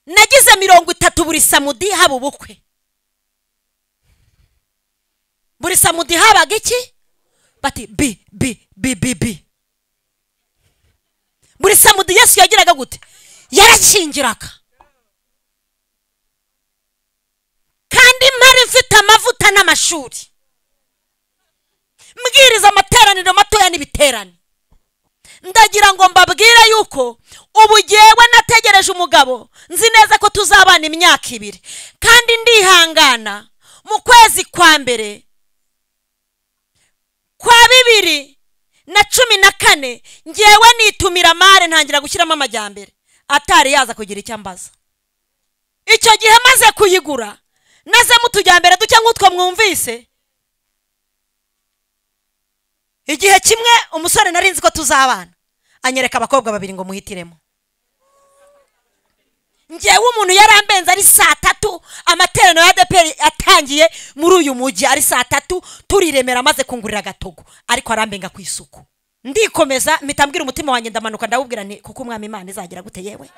Nagize 30 buri samudi haba ubukwe. Buri samudi habaga iki? Bati b b b b b. Buri samudi Yesu yagiraga gute? Yarashingiraga. Kandi mpari mfite amavuta n'amashuri. Mbwiriza amateraniro matoya n'ibiterane. Ndagira ngo mbabwire yuko ubu jyewe nategereje umugabo nzi neza ko tuzabana imyaka 2 kandi ndihangana. Mu kwezi kwa mbere kwa 2014 njyewe nitumira mare ntangira gushyiramo amajyambere atari yaza kugira icyo ambaza. Icyo gihe maze kuyigura naze mutujyambere duke nk'utwo mwumvise. Igihe kimwe umusore narinzi ko tuzabana anyereka abakobwa babiri ngo muhitiremo. Njyewe umuntu yarambenze ari saa 3 amaterano ya ADEPR atangiye muri uyu mujyi ari saa 3 turiremera maze kungurira gatogo, ariko arambenga ku isuku. Ndikomeza mpita mbwira umutima wanjye, ndamanuka ndawubwira nti kuko umwami Imana izagira gute, yewe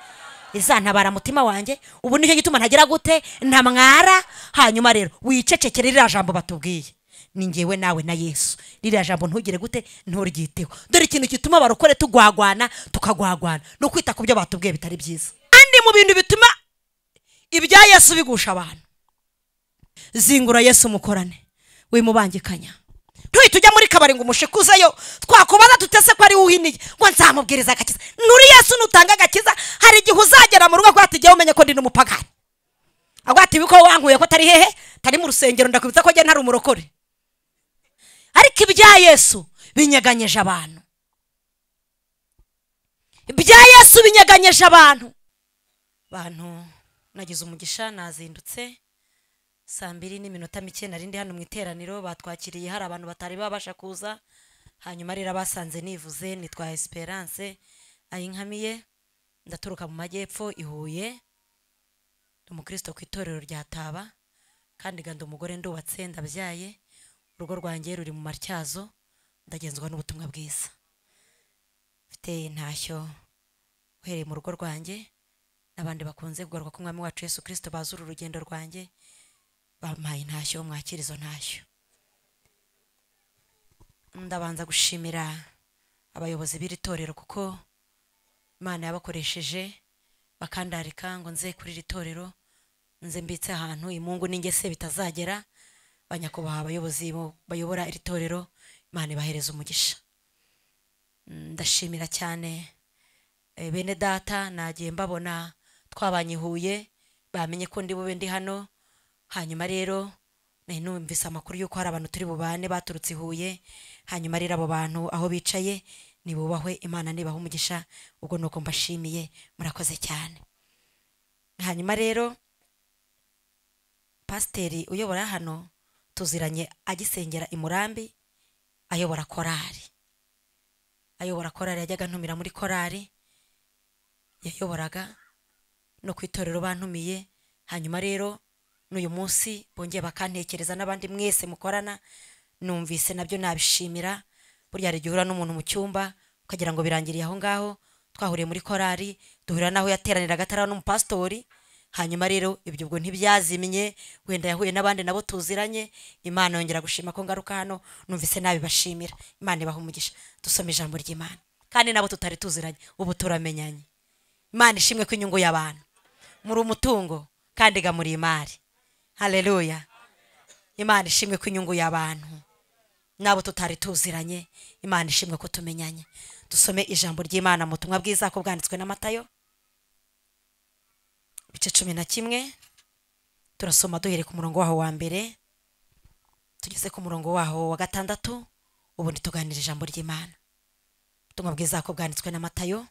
izantabara mutima wanjye, ubu nicyo gituma ntagira gute ntamwara. Hanyuma rero wicecekere ririya jambo batubwiye, ni njyewe nawe na Yesu. Ririya jambo ntugire gute, nturyiteho. Dore ikintu gituma abarokore tugwagwana tukagwagwana no kwita ku byo batubwiye bitari byiza. Kandi mu bintu bituma ibya Yesu bigusha abantu, zingura Yesu mukorane wimubangikanya. Ntuhite ujya muri kabari ngo umushikuzeyo, twakubaza tutese ko ari uhiniye ngo nzamubwiriza agakiza. Nuri Yesu nutanga agakiza, hari igihe uzagera mu rugo ati jyewe umenye ko ndi n'umupagani. Agwa ati biko wankuye ko tari hehe, tari mu rusengero, ndakwibutsa ko jye ntari umurokore. Ariko ibya Yesu binyeganyeje abantu. Ibya Yesu binyeganyeje abantu. Bantu nagize umugisha nazindutse saa 2:04 narindi hano mu iteraniro, batwakiriye hari abantu batari babasha kuza. Hanyuma rero basanze nivuze nitwa Esperance Ayinkamiye, ndaturuka mu majyepfo i Huye, umukristo ku itorero rya Taba, kandi ganda umugore ndubatse ndabyaye, urugo rwanjye ruri mu Matyazo, ndagenzwa n'ubutumwa bwiza. Mfite intashyo uhereye mu rugo rwanjye n'abandi bakunze kugaruka ku mwami wacu Yesu Kristo bazura urugendo rwanjye, bampaye intashyo, mwakira izo ntashyo. Ndabanza gushimira abayobozi b'iri torero kuko Imana yabakoresheje bakandarika ngo nze kuri iri torero, nze mbitse ahantu imungu n'ingese bitazagera. Banyakubaha abayobozi bayobora iri torero, Imana ibahereza umugisha. Ndashimira cyane bene data nagiye mbabona twabanye Huye, bamenye ko ndi bube ndi hano. Hanyuma rero numvise amakuru yuko hari abantu turi bubane baturutse Huye. Hanyuma rero abo bantu aho bicaye nibubahwe, Imana nibaha umugisha. Ubwo nuko mbashimiye, murakoze cyane. Hanyuma rero pasiteri uyobora hano tuziranye agisengera i Murambi, ayobora korari. Ayobora korari, yajyaga ntumira muri korari yayoboraga no ku itorero bantumiye. Hanyuma rero n'uyu munsi bongeye bakantekereza n'abandi mwese mukorana, numvise nabyo nabishimira. Burya hari igihe uhura n'umuntu mu cyumba ukagira ngo birangiriye aho ngaho. Twahuriye muri korari, duhurira naho yateraniraga atari n'umupasitori. Hanyuma rero ibyo ubwo ntibyazimye, wenda yahuye n'abandi nabo tuziranye. Imana yongera gushima ko ngaruka hano, numvise nabibashimira. Imana ibaha umugisha. Dusome ijambo ry'Imana, kandi nabo tutari tuziranye ubu turamenyanye. Imana ishimwe ko inyungu y'abantu muri umutungo kandi ga muri imari. Haleluya. Imana ishimwe ko inyungu y'abantu nabo tutari tuziranye, Imana ishimwe ko tumenyanye. Dusome ijambo ry'Imana mu butumwa bwiza ko bwanditswe na Matayo ibice 11, turasoma duhere ku murongo waho wa mbere tugeze ku murongo waho wa 6, ubundi tuganira ijambo ry'Imana. Ubutumwa bwiza ko bwanditswe na Matayo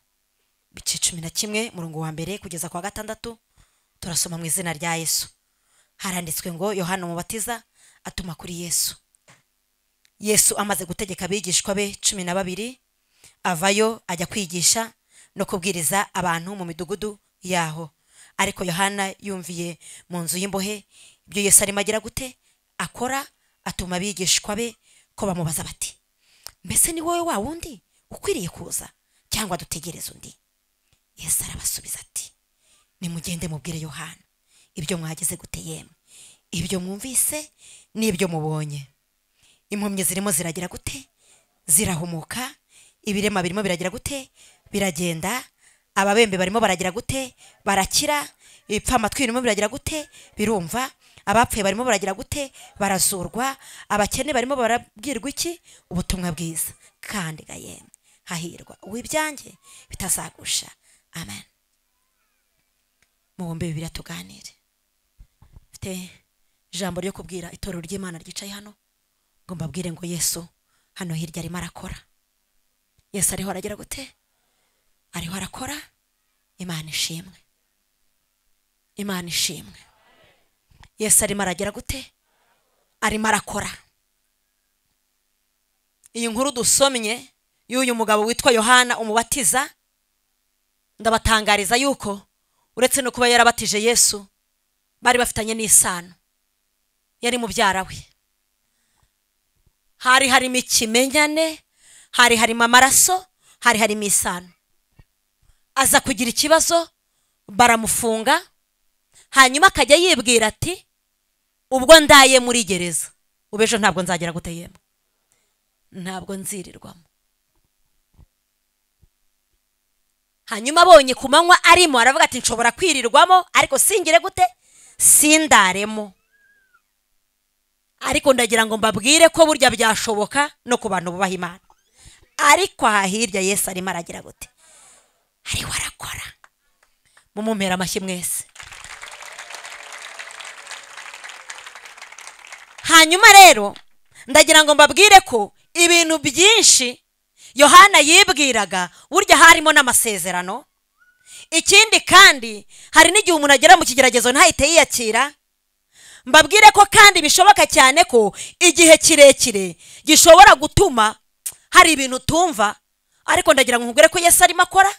ibice 11 murongo wa mbere kugeza kwa 6, turasoma mu izina rya Yesu. Haranditswe ngo Yohana Umubatiza atuma kuri Yesu. Yesu amaze gutegeka abigishwa be 12 avayo ajya kwigisha no kubwiriza abantu mu midugudu yaho. Ariko Yohana yumviye mu nzu y'imbohe ibyo Yesu arimo agira gute akora, atuma abigishwa be ko bamubaza bati, mbese ni wowe wa wundi ukwiriye kuza cyangwa dutegereze undi? Yesu arabasubiza ati, Nimugende mubwire Yohana ibyo mwageze gute yemwe, ibyo mwumvise n'ibyo mubonye. Impumyi zirimo ziragira gute? Zirahumuka. Ibirema birimo biragira gute? Biragenda. Ababembe barimo baragira gute? Barakira. Ibipfamatwi birimo biragira gute? Birumva. Abapfuye barimo baragira gute? Barazurwa. Abakene barimo barabwirwa iki? Ubutumwa bwiza. Kandi ga yemwe, hahirwa uwibyanjye bitazagusha. Amen. Mubumbe Bibiliya tuganire. Mfite ijambo ryo kubwira itorero ry'Imana ryicaye hano, ngo mbabwire ngo Yesu hano hirya arimo arakora. Yesu ariho aragira gute? Ariho arakora. Imana ishimwe. Imana ishimwe. Yesu arimo aragira gute? Arimo arakora. Iyi nkuru dusomye y'uyu mugabo witwa Yohana umubatiza, ndabatangariza yuko uretse no kuba yarabatije Yesu, bari bafitanye n'isano. Yari mubyara we. Hari harimo ikimenyane, hari harimo amaraso, hari harimo isano. Aza kugira ikibazo baramufunga, hanyuma akajya yibwira ati ubwo ndaye muri gereza, ubejo ntabwo nzagera gute yemwe, ntabwo nzirirwamo. Hanyuma abonye ku manywa arimo aravuga ati nshobora kwirirwamo ariko singire gute? Sindaremo. Ariko ndagira ngo mbabwire ko burya byashoboka no ku bantu bubaha Imana. Ariko aha hirya Yesu arimo aragira gute? Ariho arakora. Mumumpera amashyi mwese. Hanyuma rero ndagira ngo mbabwire ko ibintu byinshi Yohana yibwiraga burya harimo n'amasezerano. Ikindi kandi hari n'igihe umuntu agera mu kigeragezo ntahite yiyakira. Mbabwire ko kandi bishoboka cyane ko igihe kirekire gishobora gutuma hari ibintu tumva, ariko ndagira ngo nkubwire ko Yesu arimo akora.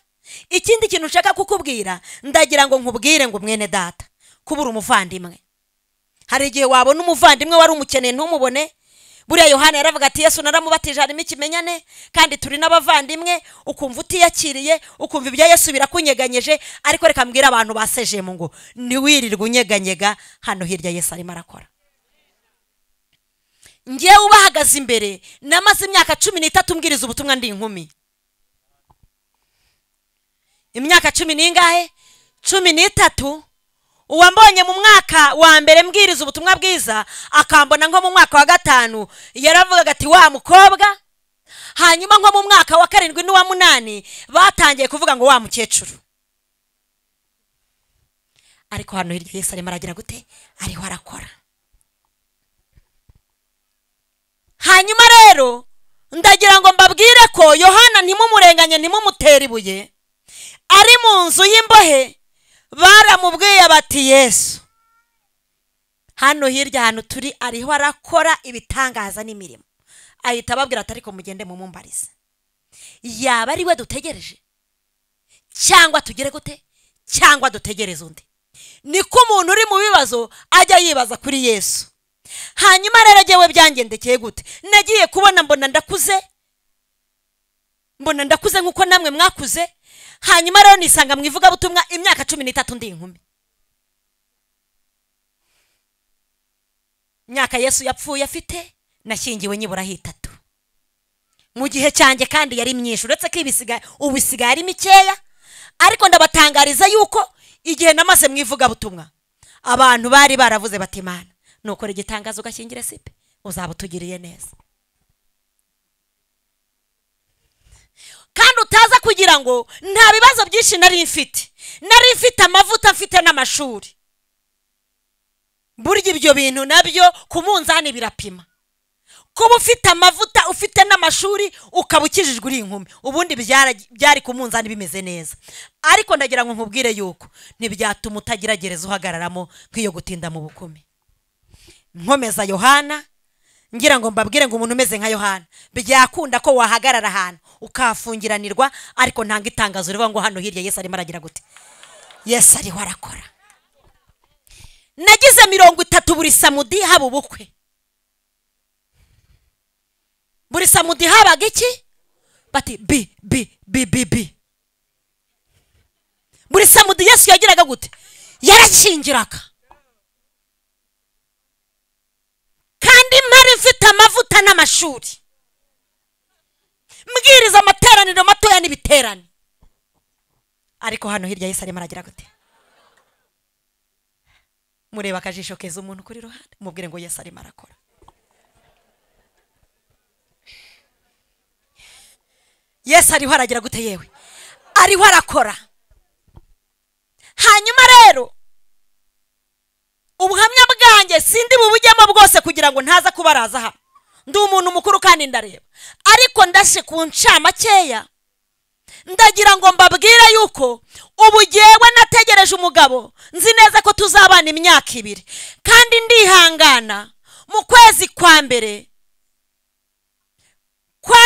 Ikindi kintu nshaka kukubwira, ndagira ngo nkubwire ngo mwene data, kubura umuvandimwe. Hari igihe wabona umuvandimwe wari umukeneye ntumubone. Buriya Yohana yaravuga ati Yesu naramubatije harimo ikimenyane kandi turi n'abavandimwe, ukumva utiyakiriye, ukumva ibya Yesu birakunyeganyeje. Ariko reka mbwira abantu basejemo ngo ntiwirirwe unyeganyega, hano hirya Yesu arimo arakora. Ngewe ubahagaze imbere namaze imyaka 13 mbwiriza ubutumwa ndi inkumi. Imyaka 10 n'ingahe? 13. Uwambonye mu mwaka wa mbere mbwiriza ubutumwa bwiza akambona nko mu mwaka wa 5 yaravugaga ati wa mukobwa. Hanyuma nko mu mwaka wa 7 n'uwa 8 batangiye kuvuga ngo wa mukecuru. Ariko hano hirya Yesu arimo aragira gute? Ariho arakora. Hanyuma rero ndagira ngo mbabwire ko Yohana ntimumurenganye, ntimumutere ibuye. Ari mu nzu y'imbohe baramubwiye bati Yesu hano hirya hano turi ariho arakora ibitangaza n'imirimo. Ahita ababwira ati ariko mugende mumumbarize, yaba ari we dutegereje cyangwa tugere gute, cyangwa dutegereze undi. Niko umuntu uri mu bibazo ajya yibaza kuri Yesu. Hanyuma rero jyewe byangendekeye gute? Nagiye kubona mbona ndakuze, mbona ndakuze nkuko namwe mwakuze. Hanyuma rero nisanga mu ivugabutumwa imyaka 13 ndi inkumi. Imyaka Yesu yapfuye afite nashyingiwe nyibura 3. Mu gihe cyanjye kandi yari myinshi, uretse ko ibisigaye ubisigaye ari mikeya. Ariko ndabatangariza yuko igihe namaze mu ivugabutumwa abantu bari baravuze bati Imana nukora igitangazo ugashyingira sipe uzaba utugiriye neza. Kandi utaza kugira ngo nta bibazo byinshi nari mfite, nari mfite amavuta, mfite n'amashuri. Burya ibyo bintu nabyo ku munzani birapima. Kuba ufite amavuta ufite n'amashuri ukaba ukijijwe uri inkumi, ubundi byari ku munzani bimeze neza. Ariko ndagira ngo nkubwire yuko ntibyatuma utagira gereza uhagararamo nk'iyo gutinda mu bukumi. Nkomeza Yohana ngira ngo mbabwire ngo umuntu umeze nka Yohana byakunda ko wahagarara ahantu ukafungiranirwa, ariko ntanga itangazo rivuga ngo hano hirya Yesu arimo aragira gute? Yesu ariho arakora. Nagize 30 buri samudi haba ubukwe. Buri samudi habaga iki? Bati b b b b b. Buri samudi Yesu Yesu yagiraga gute? Yarashyingiraga. Kandi mpari mfite amavuta n'amashuri, mbwiriza amateraniro matoya n'ibiterane, ariko hano hirya Yesu arimo aragira gute? Mureba akajisho keza umuntu kuri ruhande, mubwire ngo Yesu arimo arakora. Yesu ariho aragira gute? Yewe ariho arakora. Hanyuma rero ubuhamya bwanjye sindi bubujyemo bwose kugira ngo ntaza kubaraza hano, ndi umuntu mukuru kandi ndareba, ariko ndashe ku ncamakeya ndagira ngo mbabwire yuko ubu jyewe nategereje umugabo nzi neza ko tuzabana imyaka 2, kandi ndihangana. Mu kwezi kwa mbere kwa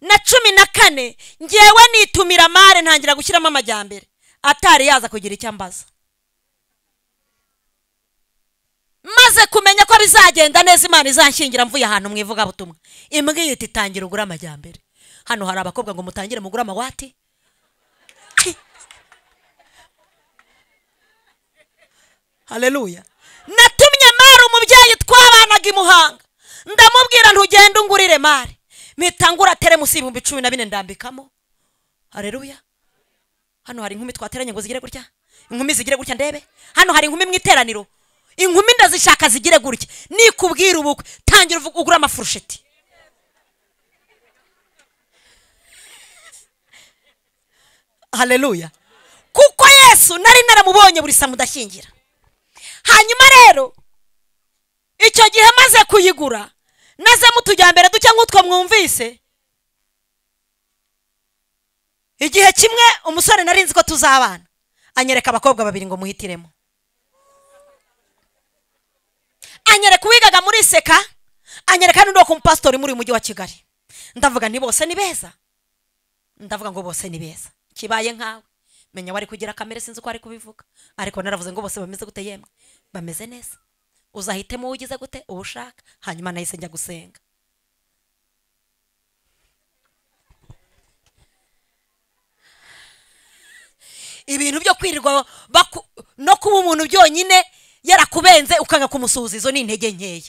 2014 njyewe nitumira mare ntangira gushyiramo amajyambere atari yaza kugira icyo ambaza. Maze kumenya ko bizagenda neza, Imana izanshingira mvuye ahantu mu ivugabutumwa, imbwiye iti tangira ugura amajyambere. Hano hari abakobwa ngo mutangire mugura amawati. Haleluya. Natumye mare umubyeyi twabanaga i Muhanga, ndamubwira ntugende ungurire mare, mpita teremusi 14,000 ndambikamo. Haleluya. Hano hari inkumi twateranye ngo zigire gutya, inkumi zigire gutya ndebe. Hano hari inkumi mu iteraniro, inkumi ndazishaka zigire gutya. Nikubwira ubukwe tangira ugura amafurusheti. Haleluya. Kuko Yesu nari naramubonye buri saa mudashyingira. Hanyuma rero icyo gihe maze kuyigura, naze mutujyambere duke nk'utwo mwumvise. Igihe kimwe umusore nari nzi ko tuzabana anyereka abakobwa babiri ngo muhitiremo. Anyereka uwigaga muri Seka, anyereka n'undi wo kumupasitori muri uyu mujyi wa Kigali. Ndavuga nti bose ni beza, ndavuga ngo bose ni beza. Kibaye nkawe menya wari kugira kamere, sinzi uko ari kubivuga, ariko naravuze ngo bose bameze gute? Yemwe bameze neza, uzahitemo ugize gute ubushaka. Hanyuma nahise njya gusenga. Ibintu byo kwirirwa no kuba umuntu byonyine yarakubenze ukanga kumusuhuza, izo ni intege nkeya.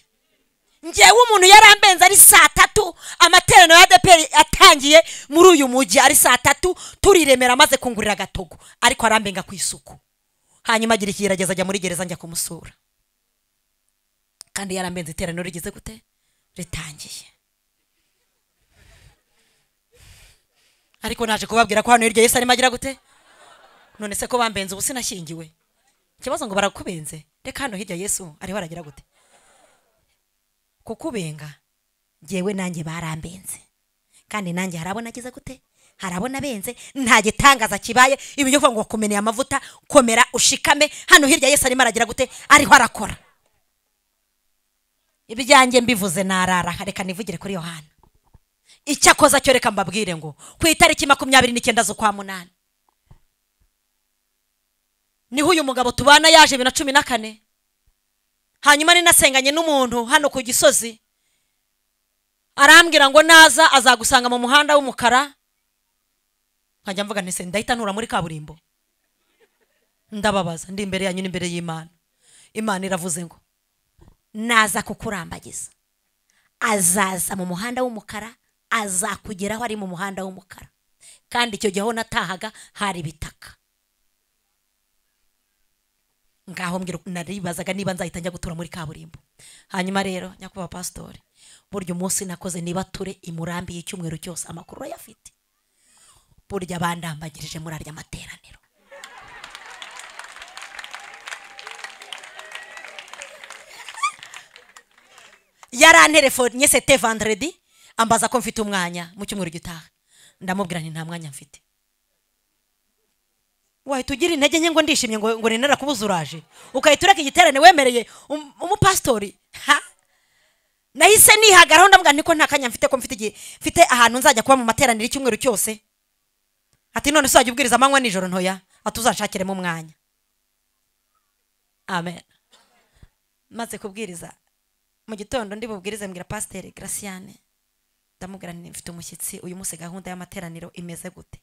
Njyewe umuntu yarambenze ari saa 3, amateraniro ya ADEPR atangiye muri uyu mujyi ari saa 3, turiremera amaze kungurira agatogo, ariko arambenga ku isuku. Hanyuma agira ikirageza ajya muri gereza njya kumusura, kandi yarambenze iteraniro rigeze gute? Ritangiye. Ariko naje kubabwira ko hano hirya Yesu arimo agira gute? None se ko bambenze ubu sinashyingiwe? Ikibazo ngo barakubenze, reka hano hirya Yesu ariho aragira gute? Kukubenga njyewe nanjye barambenze, kandi nanjye harabona agize gute? Harabona benze. Nta gitangaza kibaye. Ibyo kuvuga ngo kumeneye amavuta, komera ushikame, hano hirya Yesu arimo aragira gute? Ariho arakora. Ibyanjye mbivuze narara, reka nivugire kuri Yohana. Icyakoza cyo reka mbabwire ngo ku itariki 29 z'ukwa 8 niho uyu mugabo tubana yaje 2014. Hanyuma ninasenganye n'umuntu hano ku Gisozi, arambwira ngo naza azagusanga mu muhanda w'umukara. Nkajya mvuga nti se ndahita ntura muri kaburimbo? Ndababaza, ndi imbere yanyu n'imbere y'Imana. Imana iravuze ngo naza kukurambagiza, azaza mu muhanda w'umukara, azakugeraho ari mu muhanda w'umukara. Kandi icyo gihe aho natahaga hari ibitaka. Ngaho mbwira naribazaga niba nzahita njya gutura muri kaburimbo. Hanyuma rero nyakubahwa pastori, burya umunsi nakoze niba ture imurambi y'icyumweru cyose amakuru ayafite, burya bandambagirije muri arya materaniro. Yarantelefone c'était vendredi, ambaza ko mfite umwanya mu cyumweru gitaha. Ndamubwira nti nta mwanya mfite. Wahita ugira intege nke ngo ndishimye ngo ni narakubuza uraje, ukahita ureka igiterane wemereye umupasitori. Nahise nihagaraho ndamubwira nti ko nta kanya mfite, ko mfite igihe, mfite ahantu nzajya kuba mu materaniro icyumweru cyose. Ati none uzajya ubwiriza amanywa nijoro? Ntoya. Ati uzanshakiremo umwanya. Amen. Maze kubwiriza mu gitondo ndi bubwirize, mbwira pasiteri Graciane, ndamubwira nti mfite umushyitsi uyu munsi, gahunda y'amateraniro imeze gute?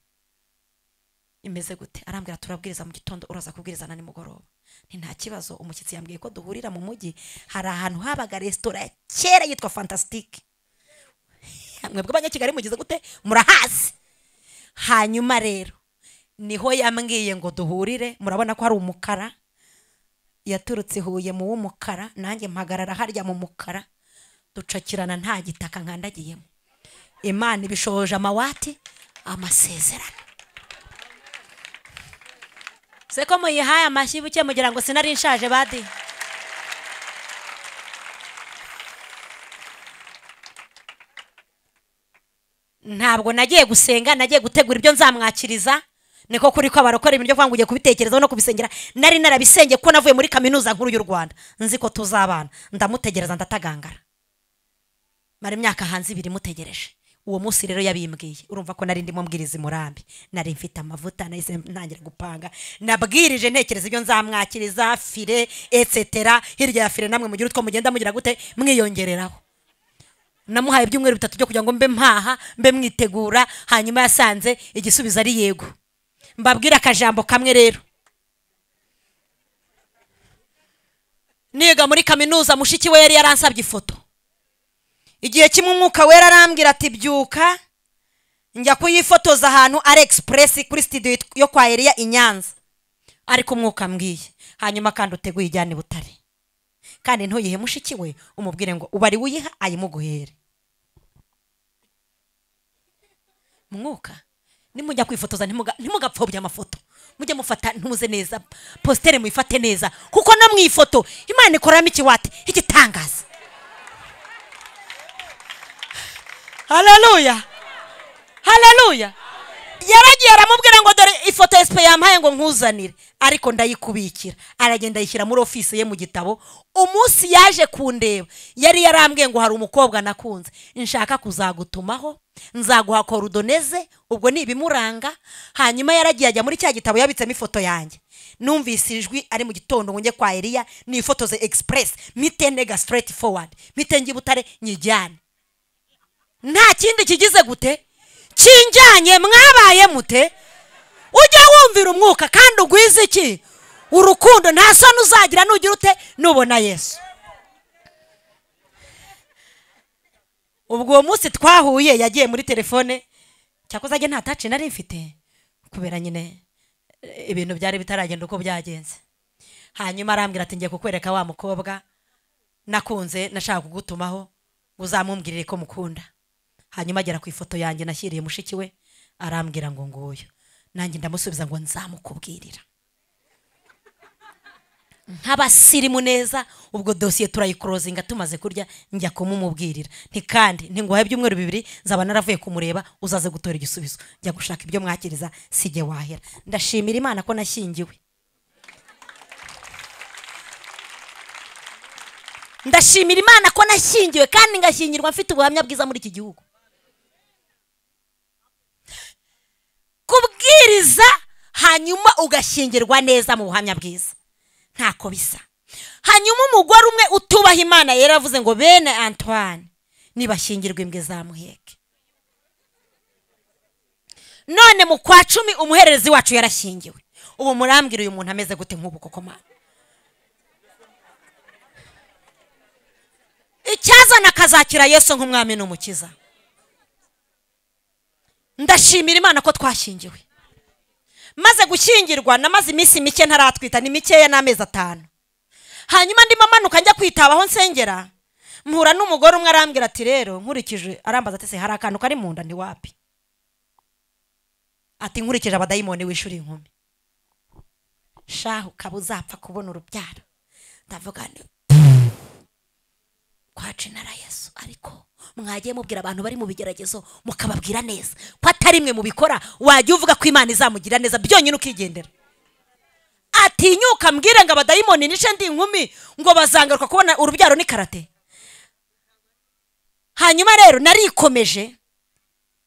Imeze gute? Arambwira turabwiriza mu gitondo, uraza kubwiriza na nimugoroba. Nti nta kibazo, umushyitsi yambwiye ko duhurira mu mujyi, hari ahantu habaga restaurant kera yitwa Fantastic. Mwebwe abanyakigali mugize gute? Murahazi. Hanyuma rero niho yambwiye ngo duhurire, murabona ko hari umukara, yaturutse Huye mu w'umukara, nanjye mpagarara harya mu mukara, ducakirana nta gitaka nkandagiyemo. Imana ibishoje amawati amasezerano. Seko muyihaye amashyi buke mugira ngo sinari nshaje badi. Ntabwo nagiye gusenga, nagiye gutegura ibyo nzamwakiriza. Niko kuri ko abarokora ibintu byo kwanga ugiye kubitekerezaho no kubisengera. Nari narabisenge ko navuye muri kaminuza nkuru y'u Rwanda, nzi ko tuzabana. Ndamutegereza ndatagangara, mara imyaka hanze ibiri mutegereje. Uwo munsi rero yabimbwiye, urumva ko nari ndimo mbwiriza Murambi, nari mfite amavuta, nahise ntangira gupanga, nabwirije ntekereza ibyo nzamwakiriza, fire etc. Hirya ya fire namwe mugira utwo mugenda mugira gute mwiyongereraho. Namuhaye ibyumweru bitatu byo kugira ngo mbe mpaha, mbe mwitegura. Hanyuma yasanze igisubizo ari yego. Mbabwira akajambo kamwe rero. Niga muri kaminuza mushiki we yari yaransabye ifoto. Igihe kimwe umwuka wera arambwira ati byuka njya kuyifotoza ahantu ari express kuri studio yo kwa Elia i Nyanza. Ariko umwuka ambwiye, hanyuma kandi uteguye ijyane Butare, kandi ntuyihe mushiki we, umubwire ngo ubari uyiha ayimuguhere. Mwuka nimujya kwifotoza ntimugapfobye amafoto, mujye mufata ntuze neza, postere muyifate neza, kuko no mu ifoto Imana ikoramo ikiwate igitangaza. Haleluya, haleluya. Yaragiye aramubwira ngo dore ifoto SP yampaye ngo nkuzanire, ariko ndayikubikira. Aragenda ayishyira muri office ye mu gitabo. Umunsi yaje kundeba yari yarambwiye ngo hari umukobwa nakunze nshaka kuzagutumaho, nzaguha coordonnées, ubwo ni ibimuranga. Hanyuma yaragiye ajya muri cya gitabo yabitsemo ifoto yanjye. Numvise ijwi ari mu gitondo ngo njye kwa Elia nifotoze express, mite nega straight forward, mite ngi Butare nyijyane. Nta kindi kigize gute kinjyanye. Mwabaye mute? Ujya wumvira umwuka kandi ugwize iki urukundo, nta soni uzagira nugira ute nubona Yesu. Ubwo uwo munsi twahuye yagiye muri telefone, cyakoze ajye nta touch nari mfite kubera nyine ibintu byari bitaragenda uko byagenze. Hanyuma arambwira ati ngiye kukwereka wa mukobwa nakunze nashaka kugutumaho uzamumbwirire ko mukunda. Hanyuma agera ku ifoto yanjye nashyiriye mushiki we, arambwira ngo nguyu. Nanjye ndamusubiza ngo nzamukubwirira. Nk'abasirimu neza, ubwo dosiye turayikrozinga tumaze kurya njya kumumubwirira. Nti kandi ntinguhaye ibyumweru bibiri nzaba naravuye kumureba, uzaze gutora igisubizo. Njya gushaka ibyo mwakiriza sijye wahera. Ndashimira Imana ko nashyingiwe. Ndashimira Imana ko nashyingiwe kandi ngashyingirwa mfite ubuhamya bwiza muri iki gihugu. Kubwiriza hanyuma ugashyingirwa neza mu buhamya bwiza ntako bisa. Hanyuma umugore umwe utubaha Imana yaravuze ngo bene Antoine nibashyingirwa imbwe zamuheke. None mu kwa 10 umuhererezi wacu yarashyingiwe. Ubu murambwira uyu muntu ameze gute nk'ubu koko Mana? Icyazana kazakira Yesu nk'umwami n'umukiza. Ndashimira Imana ko twashyingiwe. Maze gushyingirwa namaze iminsi mike ntaratwita, ni mikeya n'amezi 5. Hanyuma ndimo manuka njya kwitaba aho nsengera, mpura n'umugore umwe arambwira ati rero nkurikije, arambaza ati se hari akantu kari mu nda? Ndi wapi? Ati nkurikije abadayimoni wishuri inkumi, shahu ukaba uzapfa kubona urubyaro. Ndavuga nti kwa Jinara Yesu, ariko mwagiye mubwira abantu bari mu bigeragezo mukababwira neza ko atari mwe mubikora, wajya uvuga ko Imana izamugira neza byonyine ukigendera. Atinyuka mbwire ngo abadayimoni nice ndi inkumi ngo bazangaruka kubona urubyaro ni karate. Hanyuma rero narikomeje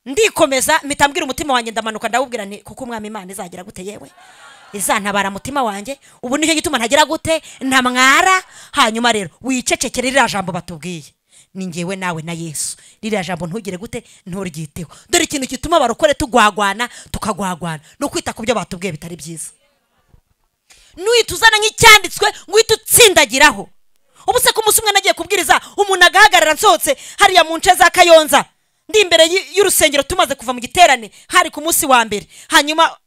ndikomeza, mpita mbwira umutima wanjye, ndamanuka ndawubwira nti kuko umwami Imana izagira gute yewe izantabara mutima wanjye, ubu nicyo gituma ntagira gute ntamwara. Hanyuma rero wicecekere ririya jambo batubwiye, ni ngewe nawe na Yesu, Ririya jambo ntugire gute, nturyiteho. Dore ikintu gituma abarokore tugwagwana, tukagwagwana no kwita ku byo batubwiye bitari byiza. Nuhita uzana nk'icyanditswe ngo uhite utsindagiraho. Ubu se ku munsi umwe nagiye kubwiriza, umuntu agahagarara nsohotse hariya mu nce za Kayonza, ndi imbere y'urusengero tumaze kuva mu giterane, hari ku munsi wa mbere, hanyuma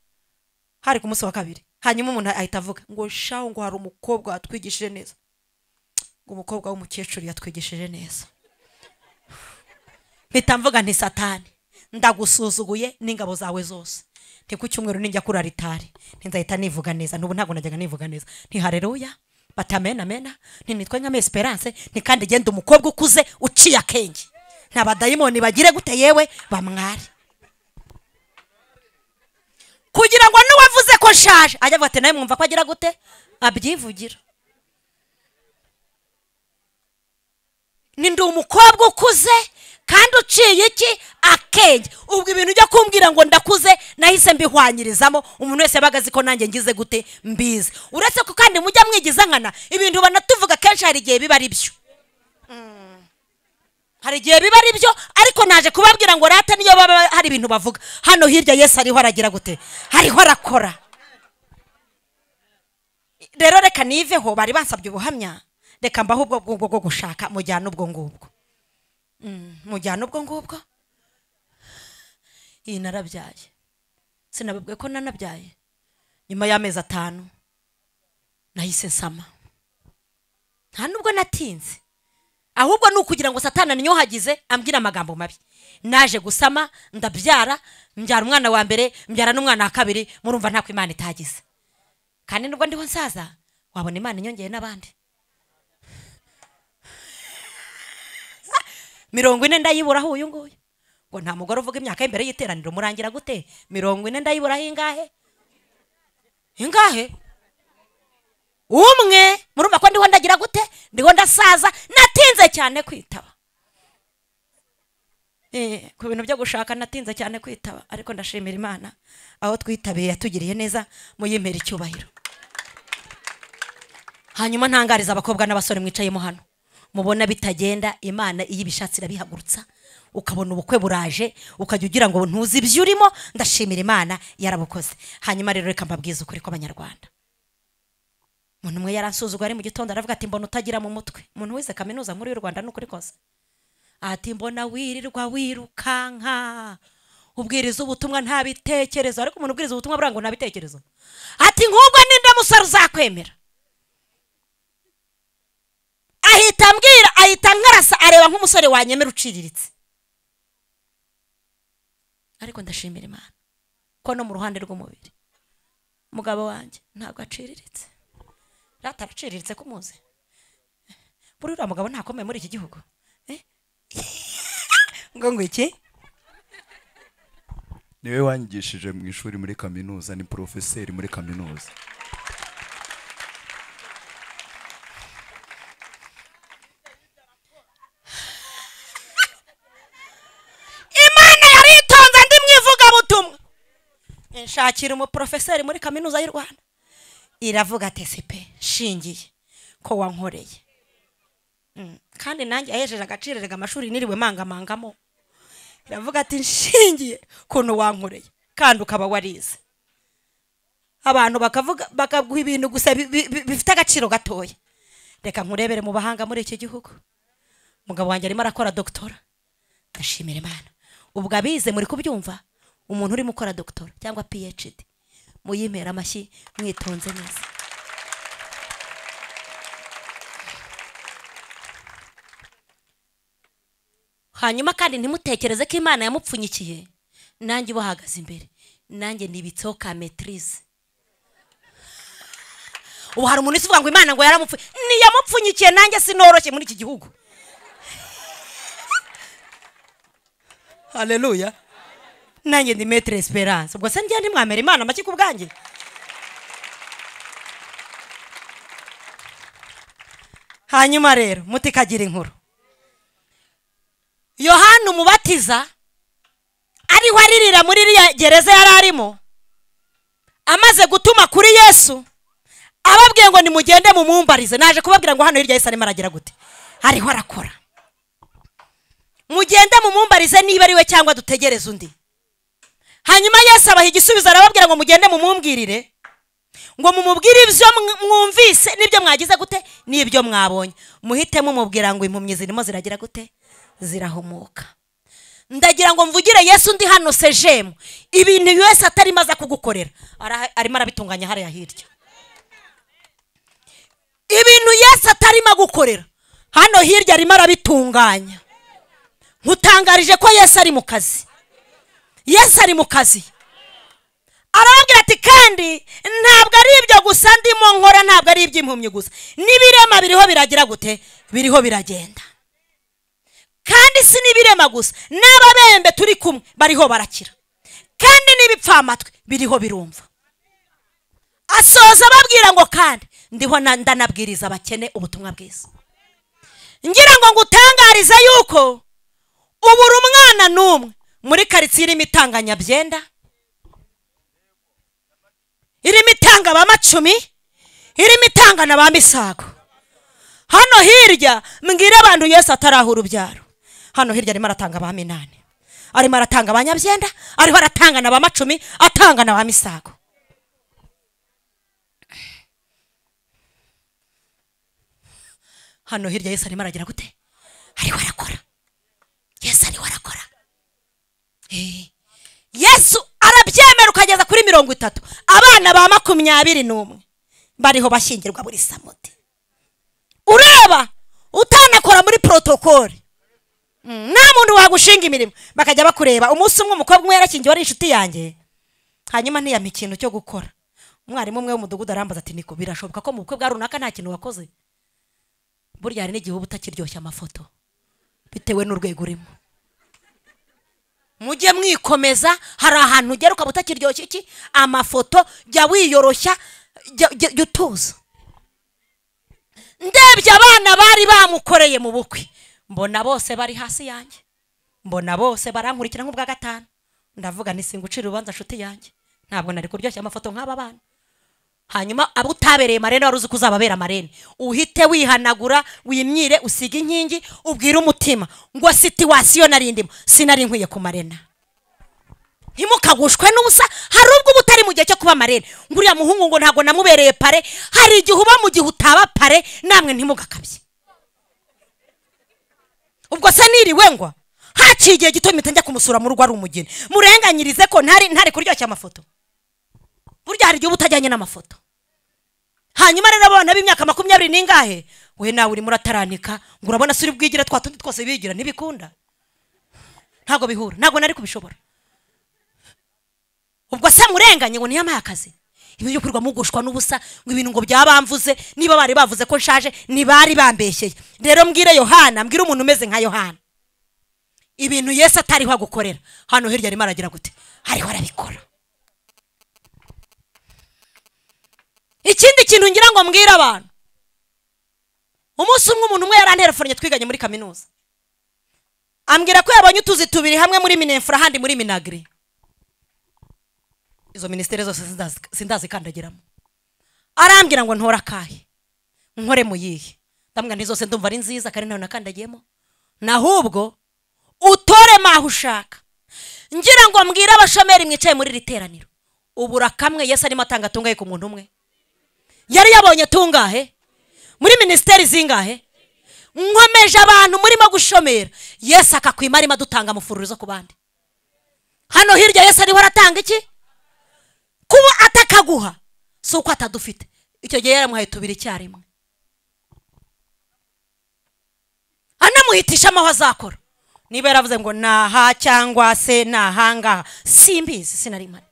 hari ku munsi wa kabiri, hanyuma umuntu ahita avuga ngo shaho ngo hari umukobwa watwigishije neza, ngo umukobwa w'umukecuru yatwigishije neza. Mpita mvuga nti Satani ndagusuzuguye n'ingabo zawe zose. Nti ku cyumweru ninjya kuri aritari nzahita nivuga neza. N'ubu ntabwo najyaga nivuga neza. Nti haleluya batamena amena, nti nitwa Nkame Esperance, nti kandi genda umukobwa ukuze uciye akenge, nta badayimoni bagire gute yewe bamware. Kugira ngo n'uwavuze ko nshaje ajya avuga ati nawe mwumva ko agira gute, abyivugira. Ni ndi umukobwa ukuze kandi uciye iki akenge. Ubwo ibintu ujya kumbwira ngo ndakuze nahise mbihwanyirizamo, umuntu wese yabaga azi ko nanjye ngize gute mbizi. Uretse ko kandi mujya mwigiza nkana ibintu banatuvuga kenshi, hari igihe biba ari byo, hari igihe biba ari byo, ariko naje kubabwira ngo rata niyo baba hari ibintu bavuga hano hirya Yesu ariho aragira gute, hariho arakora. Rero reka niveho, bari bansabye ubuhamya, reka mbaho ubwo ngubwo bwo gushaka mujyana ubwo ngubwo, mujyana ubwo ngubwo. Iyi narabyaye, sinababwiye ko nanabyaye nyuma y'amezi 5 nahise nsama. Nta nubwo natinze, ahubwo ni ukugira ngo Satani anyohagize ambwira amagambo mabi. Naje gusama ndabyara, mbyara umwana wa mbere, mbyara n'umwana wa kabiri. Murumva ntako Imana itagize. Kandi nubwo ndiho nsaza, wabona Imana inyongeye n'abandi. 40 ndayiburaho uyu nguyu. Ngo nta mugore uvuga imyaka imbere y'iteraniro, murangira gute? 40 ndayiburaho ingahe? Ingahe? Umwe. Murumva ko ndiho ndagira gute, ndiho ndasaza, natinze cyane kwitaba. Ku bintu byo gushaka natinze cyane kwitaba, ariko ndashimira Imana aho twitabiye yatugiriye neza, muyimpera icyubahiro. Hanyuma ntangariza abakobwa n'abasore mwicayemo hano, mubona bitagenda, Imana iyo ibishatse irabihagurutsa, ukabona ubukwe buraje, ukajya ugira ngo ntuzi ibyo urimo. Ndashimira Imana yarabukoze. Hanyuma rero reka mbabwize ukuri kw'Abanyarwanda. Umuntu umwe yaransuzugura ari mu gitondo aravuga ati mbona utagira mu mutwe. Umuntu wize kaminuza nkuru y'u Rwanda n'ukuri kose. Ati mbona wirirwa wirukanka ubwiriza ubutumwa nta bitekerezo. Ariko umuntu ubwiriza ubutumwa buranga ngo nta bitekerezo. Ati nk'ubwo ninde musore uzakwemera? Ahita ambwira, ahita nkarasa, areba nk'umusore wanyemera uciriritse. Ariko ndashimira Imana ko no mu ruhande rw'umubiri umugabo wanjye ntabwo aciriritse. Rata araciriritse kumuzi. Buri uriya mugabo ntakomeye muri iki gihugu. Ngo ngo iki? Niwe wanyigishije mu ishuri muri kaminuza, ni profeseri muri kaminuza. Imana yaritonze ndi mwivuga butumwa. Nshakira umuprofeseri muri kaminuza y'u Rwanda. Iravuga ati sipe shingiye ko wankoreye. Kandi nanjye ahejeje agaciro rega amashuri niriwe mangamangamo. Iravuga ati nshingiye kuntu wankoreye kandi ukaba warize. Abantu bakavuga bakaguha ibintu gusa bifite agaciro gatoya. Reka nkurebere mu bahanga muri iki gihugu. Mugabo wanjye arimo arakora doctora. Ndashimira Imana. Ubwo abize muri kubyumva, umuntu urimo ukora doctora cyangwa PhD, muyimpera amashyi mwitonze neza. Hanyuma kandi ntimutekereze ko Imana yamupfunyikiye, nanjye ubahagaze imbere, nanjye nibitseho ka maîtrise. Ubu hari umuntu uvuga ngo Imana ngo yaramupfunyikiye, nanjye sinoroshye muri iki gihugu. Haleluya. Nanjye ndi Maître Esperance. Ubwo se njye ntimwamera Imana amashyi ku bwanjye? Hanyuma rero mutikagira inkuru. Yohana umubatiza ariho aririra muri iriya gereza yari arimo, amaze gutuma kuri Yesu ababwiye ngo nimugende mumumbarize. Naje kubabwira ngo hano hirya Yesu arimo aragira gute, ariho arakora. Mugende mumumbarize niba ari we cyangwa dutegereze undi. Hanyuma Yesu abaha igisubizo, arababwira ngo mugende mumumbwirire, ngo mumubwire ibyo mwumvise n'ibyo mwagize gute n'ibyo mwabonye. Muhite mumubwira ngo impumyi zirimo ziragira gute, zirahumuka. Ndagira ngo mvugire Yesu ndi hano sejemu, ibintu Yesu atarimo aza kugukorera arimo arabitunganya hariya hirya. Ibintu Yesu atarimo agukorera hano hirya arimo arabitunganya. Nkutangarije ko Yesu ari mu kazi. Yesu ari mu kazi. Arababwira ati kandi ntabwo ari ibyo gusa ndimo nkora, ntabwo ari iby'impumyi gusa, n'ibirema biriho biragira gute, biriho biragenda. Kandi si n'ibirema gusa, n'ababembe turi kumwe bariho barakira, kandi n'ibipfamatwi biriho birumva. Asoza ababwira ngo kandi ndiho ndanabwiriza abakene ubutumwa bwiza. Ngira ngo ngutangarize yuko ubura umwana n'umwe muri karitsiye irimo itanganyabyenda, irimo itanga ba macumi, irimo itanga na ba misago. Hano hirya mbwira abantu Yesu ataraha urubyaro. Hano hirya arimo aratanga ba minani, arimo aratanga abanyabyenda, ariho aratanga na ba macumi, atanga na ba misago. Hano hirya Yesu arimo aragira gute, ariho arakora. Yesu ariho arakora. Yesu arabyemera ukageza kuri 30. Abana ba 21 bariho bashyingirwa buri samuti. Ureba utanakora muri protokole, nta muntu wagushinga imirimo, bakajya bakureba. Umunsi umwe umukobwa umwe yarakingiwe ari inshuti yanjye, hanyuma ntiyampa ikintu cyo gukora. Umwarimu umwe w'umudugudu arambaza ati niko birashoboka ko mu bukwe bwa runaka nta kintu wakoze? Burya hari n'igihe uba utakiryoshya amafoto bitewe n'urwego urimo. Mujye mwikomeza, hari ahantu ugera ukaba utakiryoshya iki amafoto, jya wiyoroshya, jya utuza. Ndebye abana bari bamukoreye mu bukwe, mbona bose bari hasi yanjye, mbona bose barankurikira nk'ubwa gatanu. Ndavuga nti singucira urubanza nshuti yanjye, ntabwo nari kuryoshya amafoto nk'aba bana. Hanyuma abo utabereye marene wari uzi ko uzababera marene, uhite wihanagura, wimyire, usige inkingi, ubwire umutima ngo situwasiyo nari ndimo sinari nkwiye ku marena. Ntimukagushwe n'ubusa. Hari ubwo uba utari mu gihe cyo kuba marene, ngo uriya muhungu ngo ntabwo namubereye pare. Hari igihe uba mu gihe utaba pare, namwe ntimugakabye. Ubwo se niriwe ngwa haciye igihe gito mpita njya kumusura mu rugo ari umugeni, murenganyirize ko ntari kuryoshya amafoto. Burya hari igihe uba utajyanye n'amafoto. Hanyuma rero abana b'imyaka 20 n'ingahe, we nawe urimo urataranika ngo urabona se uri bwigira twa tundi twose bigira, ntibikunda, ntabwo bihura, ntabwo nari kubishobora. Ubwo se murenganye ngo ntiyamaye akazi, ibyo byo kwirwa mugushwa n'ubusa ngo ibintu ngo byabamvuze, niba bari bavuze ko nshaje ntibari bambeshyeye. Rero mbwire Yohana, mbwire umuntu umeze nka Yohana, ibintu Yesu atariho agukorera hano hirya arimo aragira gute, ariho arabikora. Ikindi kintu ngira ngo mbwire abantu, umunsi umwe umuntu umwe yaranterefonnye twiganye muri kaminuza, ambwira ko yabonye utuzi tubiri hamwe muri Minefra handi muri Minagri. Izo ministeri zose sindazikandagiramo. Arambwira ngo ntora akahe, nkore mu yihe? Ndamubwira nti zose ndumva ari nziza kandi ntayo nakandagiyemo, nahubwo utore maho ushaka. Ngira ngo mbwire abashomeri mwicaye muri iri teraniro, ubura kamwe Yesu arimo atanga tungahe ku muntu umwe? Yari yabonye tungahe muri ministeri zingahe? Nkomeje abantu murimo gushomera, Yesu akakwima arimo adutanga amafururizo ku bandi. Hano hirya Yesu ariho aratanga iki? Kuba atakaguha si uko atadufite. Icyo gihe yaramuhaye tubiri icyarimwe, anamuhitisha amaho azakora. Niba yaravuze ngo naha cyangwa se nahangaha simbizi, sinari mpari,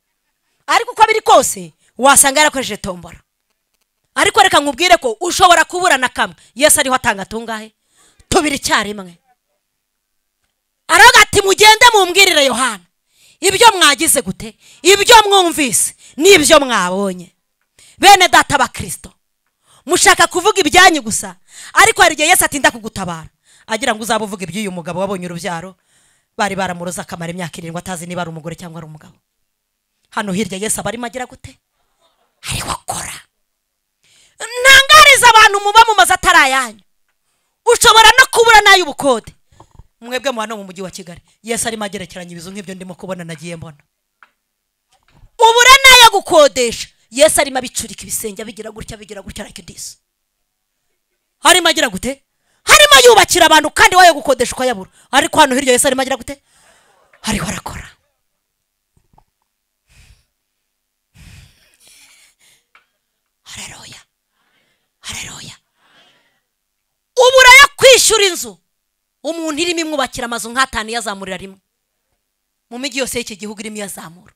ariko uko biri kose wasanga yarakoresheje tombora. Ariko reka nkubwire ko ushobora kubura na kamwe, Yesu ariho atanga tungahe? Tubiri icyarimwe. Aravuga ati mugende mumbwirire Yohana ibyo mwagize gute, ibyo mwumvise n'ibyo mwabonye. Bene data ba Kristo, mushaka kuvuga ibyanyu gusa, ariko hari igihe Yesu atinda kugutabara agira ngo uzabe uvuga iby'uyu mugabo wabonye urubyaro, bari baramuroza akamara imyaka 7 atazi niba ari umugore cyangwa ari umugabo. Hano hirya Yesu aba arimo agira gute, ariho akora. Ntangariza abantu muba mu mazu atari ayanyu, ushobora no kubura n'ay'ubukode. Mwebwe mu hano mu mujyi wa Kigali, Yesu arimo agerekeranya ibizu nk'ibyo ndimo kubona nagiye mbona. Ubura nayo gukodesha, Yesu arimo abicurika ibisenge bigira gutya bigira gutya like this. Harimo agira gute? Harimo yubakira abantu kandi wayo gukodesha ukayabura. Ariko hano hirya Yesu arimo agira gute? Hariho arakora. Haleluya. Haleluya. Ubura yo kwishyura inzu, umuntu irimo imwubakira amazu nk'atanu yazamurira rimwe. Mu miji yose y'iki gihugu irimo yazamura.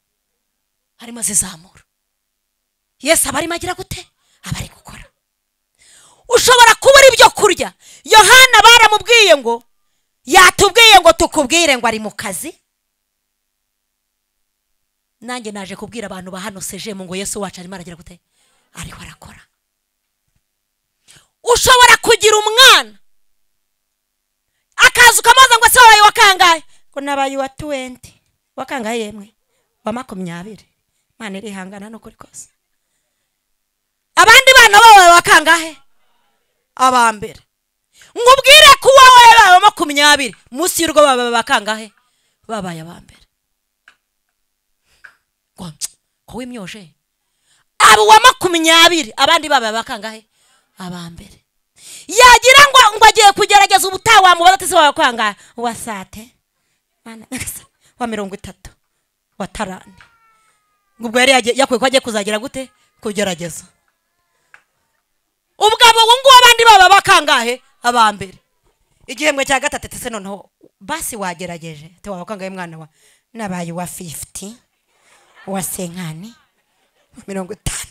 Harimo azizamura. Yesu aba arimo agira gute? Aba ari gukora. Ushobora kubura ibyo kurya. Yohana baramubwiye ngo yatubwiye ngo tukubwire ngo ari mu kazi. Nanjye naje kubwira abantu ba hano sejemu ngo Yesu wacu arimo aragira gute? Ariho arakora. Ushobora kugira umwana akaza ukamubaza ngo se wabaye wakangaye? Ngo nabaye wa 20. Wakangaye yemwe? Wa 20. Imana irihangana no kuri kose. Abandi bana babaye wakangahe? Abambere. Ngubwire ko wabaye ba 20 munsi y'urwo babaye bakangahe? Babaye abambere. Ko wimyoje abo wa 20 abandi babaye bakangahe? Abambere. Yagira ngo agiye kugerageza ubutaha wamubaza ati se wawe kwanga wa sate mana wa 30 wa tarane. Ngubwo yari yakwiye ko agiye kuzagira gute? Kugerageza. Ubwabo ngo abandi baba bakangahe? Abambere. Igihembwe cya gatatu ati se noneho basi wagerageje ati wawe kangahe mwana wa? Nabaye wa 50 wa 50 50.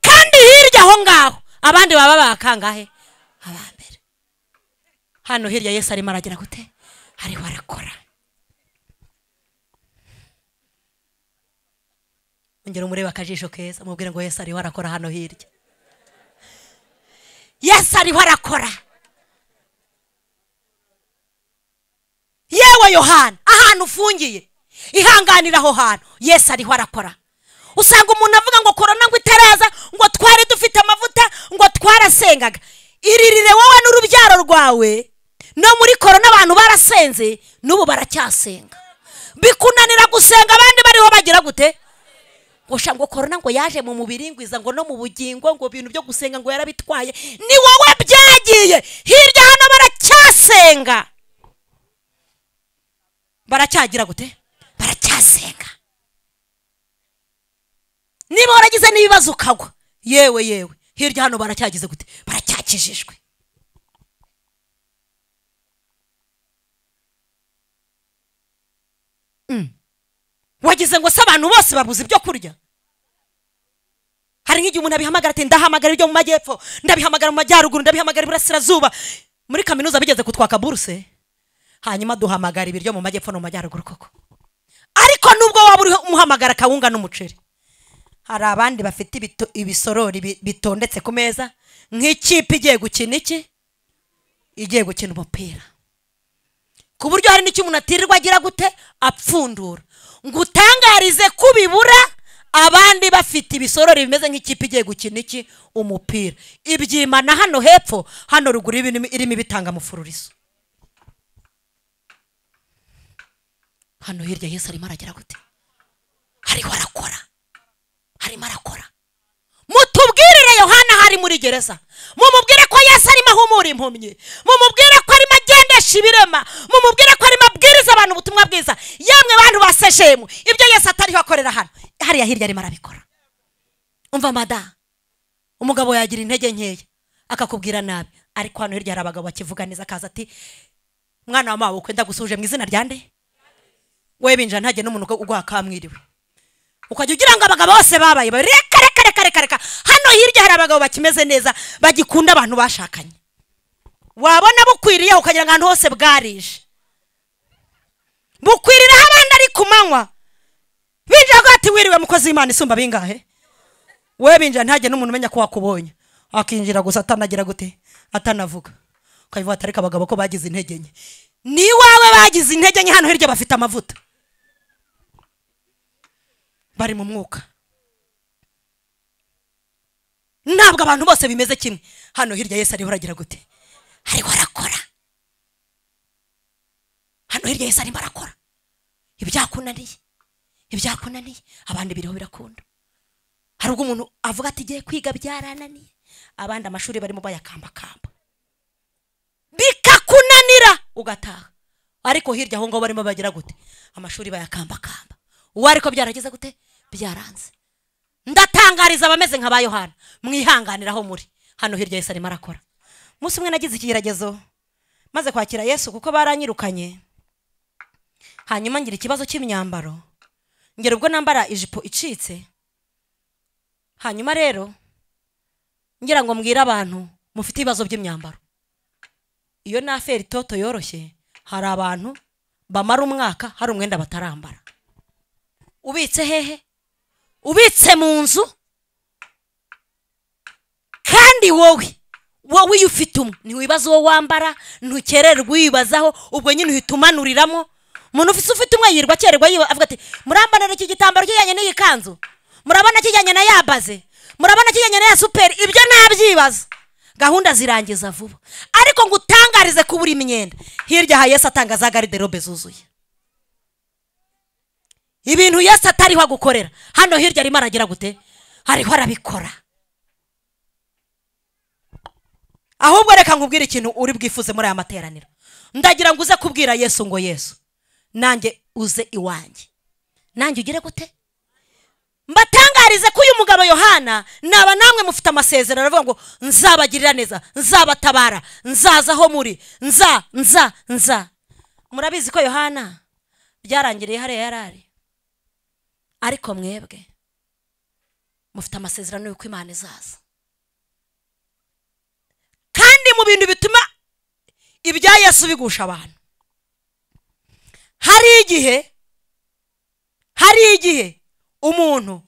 Kandi hirya aho ngaho abandi baba bakangahe? Abambere. Hano hirya Yesu arimo aragira gute? Ariho arakora. Ongera umurebe akajisho keza mubwire ngo Yesu ariho arakora hano hirya. Yesu ariho arakora. Yewe Yohana, ahantu ufungiye, ihanganira aho hantu, Yesu ariho arakora. Usanga umuntu avuga ngo korona ngo itaraza, ngo twari dufite amavuta, ngo twarasengaga. Iririre wowe n'urubyaro rwawe. No muri korona abantu barasenze, n'ubu baracyasenga. Bikunanira gusenga abandi bariho bagira gute? Ngo ngo korona ngo yaje mu mubiri ngwiza ngo no mu bugingo ngo bintu byo gusenga ngo yarabitwaye. Ni wowe byagiye. Hirya hano baracyasenga. Baracyagira gute? Baracyasenga. Niba waragize n'ibibazo ukagwa, yewe yewe, hirya hano baracyagize gute? Baracyakijijwe. Wagize ngo se abantu bose babuze ibyo kurya? Hari nk'igihe umuntu abihamagara ati ndahamagara ibyo mu majyepfo, ndabihamagara mu majyaruguru, ndabihamagara iburasirazuba. Muri kaminuza bigeze kutwaka buruse, hanyuma duhamagara ibiryo mu majyepfo no mu majyaruguru koko. Ariko nubwo waba uri umuhamagara kawunga n'umuceri, hari abandi bafite ibisorori bitondetse ku meza nk'ikipe igiye gukina iki? Igiye gukina umupira. Ku buryo hari n'icyo umuntu atirirwa agira gute? Apfundura. Ngo utangarize kubibura abandi bafite ibisorori bimeze nk'ikipe igiye gukina iki? Umupira. Ibyimana hano hepfo, hano ruguru irimo ibitanga amufururizo. Hano hirya Yesu arimo aragira gute? Hariho arakora. Harimo arakora. Mutubwirire Yohana hari muri gereza. Mumubwire ko Yesu arimo ahumura impumyi. Mumubwire ko arimo agendesha ibirema. Mumubwire ko arimo abwiriza abantu ubutumwa bwiza. Yemwe bantu ba sejemu, ibyo Yesu atariho akorera hano, hariya hirya arimo arabikora. Umva mada, umugabo yagira intege nkeya akakubwira nabi, ariko hano hirya hari abagabo bakivuga neza akaza ati mwana wa mawe kwenda gusuje mu izina rya nde? We binjira ntage n'umuntu ugwa kamwiriwe. Ukajya ugira ngo abagabo bose babaye reka reka reka reka reka. Hano hirya hari abagabo bakimeze neza bagikunda abantu bashakanye. Wabona bukwiriye ukagira ngo ahantu hose bwarije. Bukwirira abandi ari kumanywa. Binjira ngo ati wiriwe mukozi w'Imana isumba bingahe? We binjira ntage n'umuntu umenya ko wakubonye. Akinjira gusa atanagira gute? Atanavuga. Ukabivuga ati ariko abagabo ko bagize intege nke. Ni wawe bagize intege nke hano hirya bafite amavuta. Bari mu mwuka. Ntabwo abantu bose bimeze kimwe. Hano hirya Yesu ariho aragira gute? Ariho arakora. hirya Yesu arimo arakora. Ibyakunaniye, ibyakunaniye abandi biriho birakunda. Hari ubwo umuntu avuga ati giye kwiga byarananiye, abandi amashuri barimo bayakambakamba bikakunanira ugataha, ariko hirya aho ngo barimo bagira gute? Amashuri bayakambakamba. Uwo ariko byarageze gute? Byaranze. Ndatangariza abameze nka ba Yohana, mwihanganiraho muri hano hirya Yesu arimo arakora. Umunsi umwe nagize ikigeragezo maze kwakira Yesu kuko baranyirukanye, hanyuma ngira ikibazo cy'imyambaro, ngera ubwo nambara ijipo icitse. Hanyuma rero ngira ngo mbwire abantu mufite ibibazo by'imyambaro, iyo naferi toto yoroshye, hari abantu bamara umwaka hari umwenda batarambara. Ubitse hehe? Ubitse mu nzu. Kandi wowe iyo ufite umwe ntiwibaza uwo wambara, ntukererwa wibazaho, ubwo nyine uhita umanuriramo. Umuntu ufite umwe yirwa akererwa avuga ati murambanira iki gitambaro kijyanye n'iyi kanzu, murabona kijyanye na ya baze, murabona kijyanye na ya superi, ibyo nabyibaza. Gahunda zirangiza vuba. Ariko ngo utangarize kubura imyenda, hirya ha Yesu atanga za garderobe zuzuye. Ibintu Yesu atariho agukorera hano hirya arimo aragira gute? Ariho arabikora. Ahubwo reka nkubwire ikintu uri bwifuze muri aya materaniro. Ndagira ngo uze kubwira Yesu ngo Yesu nanjye uze iwanjye, nanjye ugire gute? Mbatangarize ko uyu mugabo Yohana naba namwe mufite amasezerano avuga ngo nzabagirira neza, nzabatabara, nzaza aho muri, nza nza nza. Murabizi ko Yohana byarangiriye hariya yarari, ariko mwebwe mufite amasezerano y'uko Imana izaza. Kandi mu bintu bituma ibya Yesu bigusha abantu, hari igihe umuntu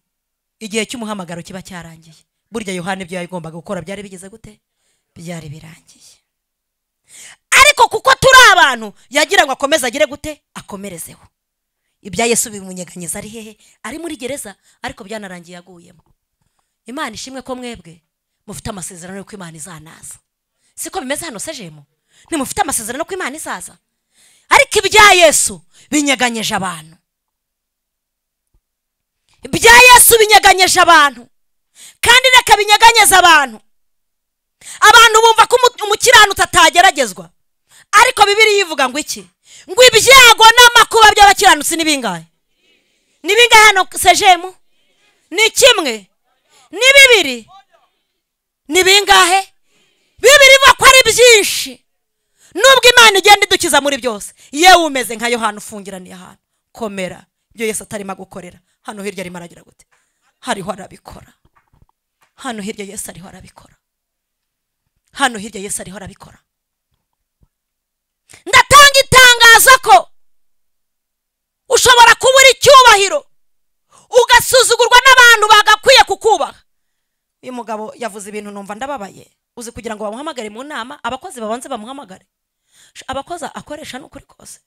igihe cy'umuhamagaro kiba cyarangiye. Burya Yohana ibyo yagombaga gukora byari bigeze gute? Byari birangiye. Ariko kuko turi abantu yagira ngo akomeze agire gute? Akomerezeho. Ibya Yesu bimunyeganyeza ari hehe? Ari muri gereza, ariko byanarangiye aguyemo. Imana ishimwe ko mwebwe mufite amasezerano y'uko Imana izanaza. Siko bimeze hano sejemo? Ntimufite amasezerano ko Imana izaza? Ariko ibya Yesu binyeganyeje abantu. Ibya Yesu binyeganyeje abantu. Kandi reka binyeganyeza abantu. Abantu bumva ko umukiranutsi atageragezwa, ariko Bibiliya ivuga ngo iki? Ngo ibyago n'amakuba by'abakiranutsi ni bingahe? Ni bingahe hano sejemu? Ni kimwe? Ni bibiri? Ni bingahe? Bibiri ivuga ko ari byinshi. Nubwo Imana igenda idukiza muri byose, yewe umeze nka Yohana ufungiraniye ahantu, komera. Ibyo Yesu atarimo gukorera hano hirya arimo aragira gute? Hariho arabikora. Hano hirya Yesu ariho arabikora. Hano hirya Yesu ariho arabikora. Ndatanga itangazo ko ushobora kubura icyubahiro, ugasuzugurwa n'abantu bagakwiye kukubaha. Uyu mugabo yavuze ibintu numva ndababaye. Uzi kugira ngo bamuhamagare mu nama, abakozi babanze bamuhamagare. Abakozi akoresha n'ukuri kose.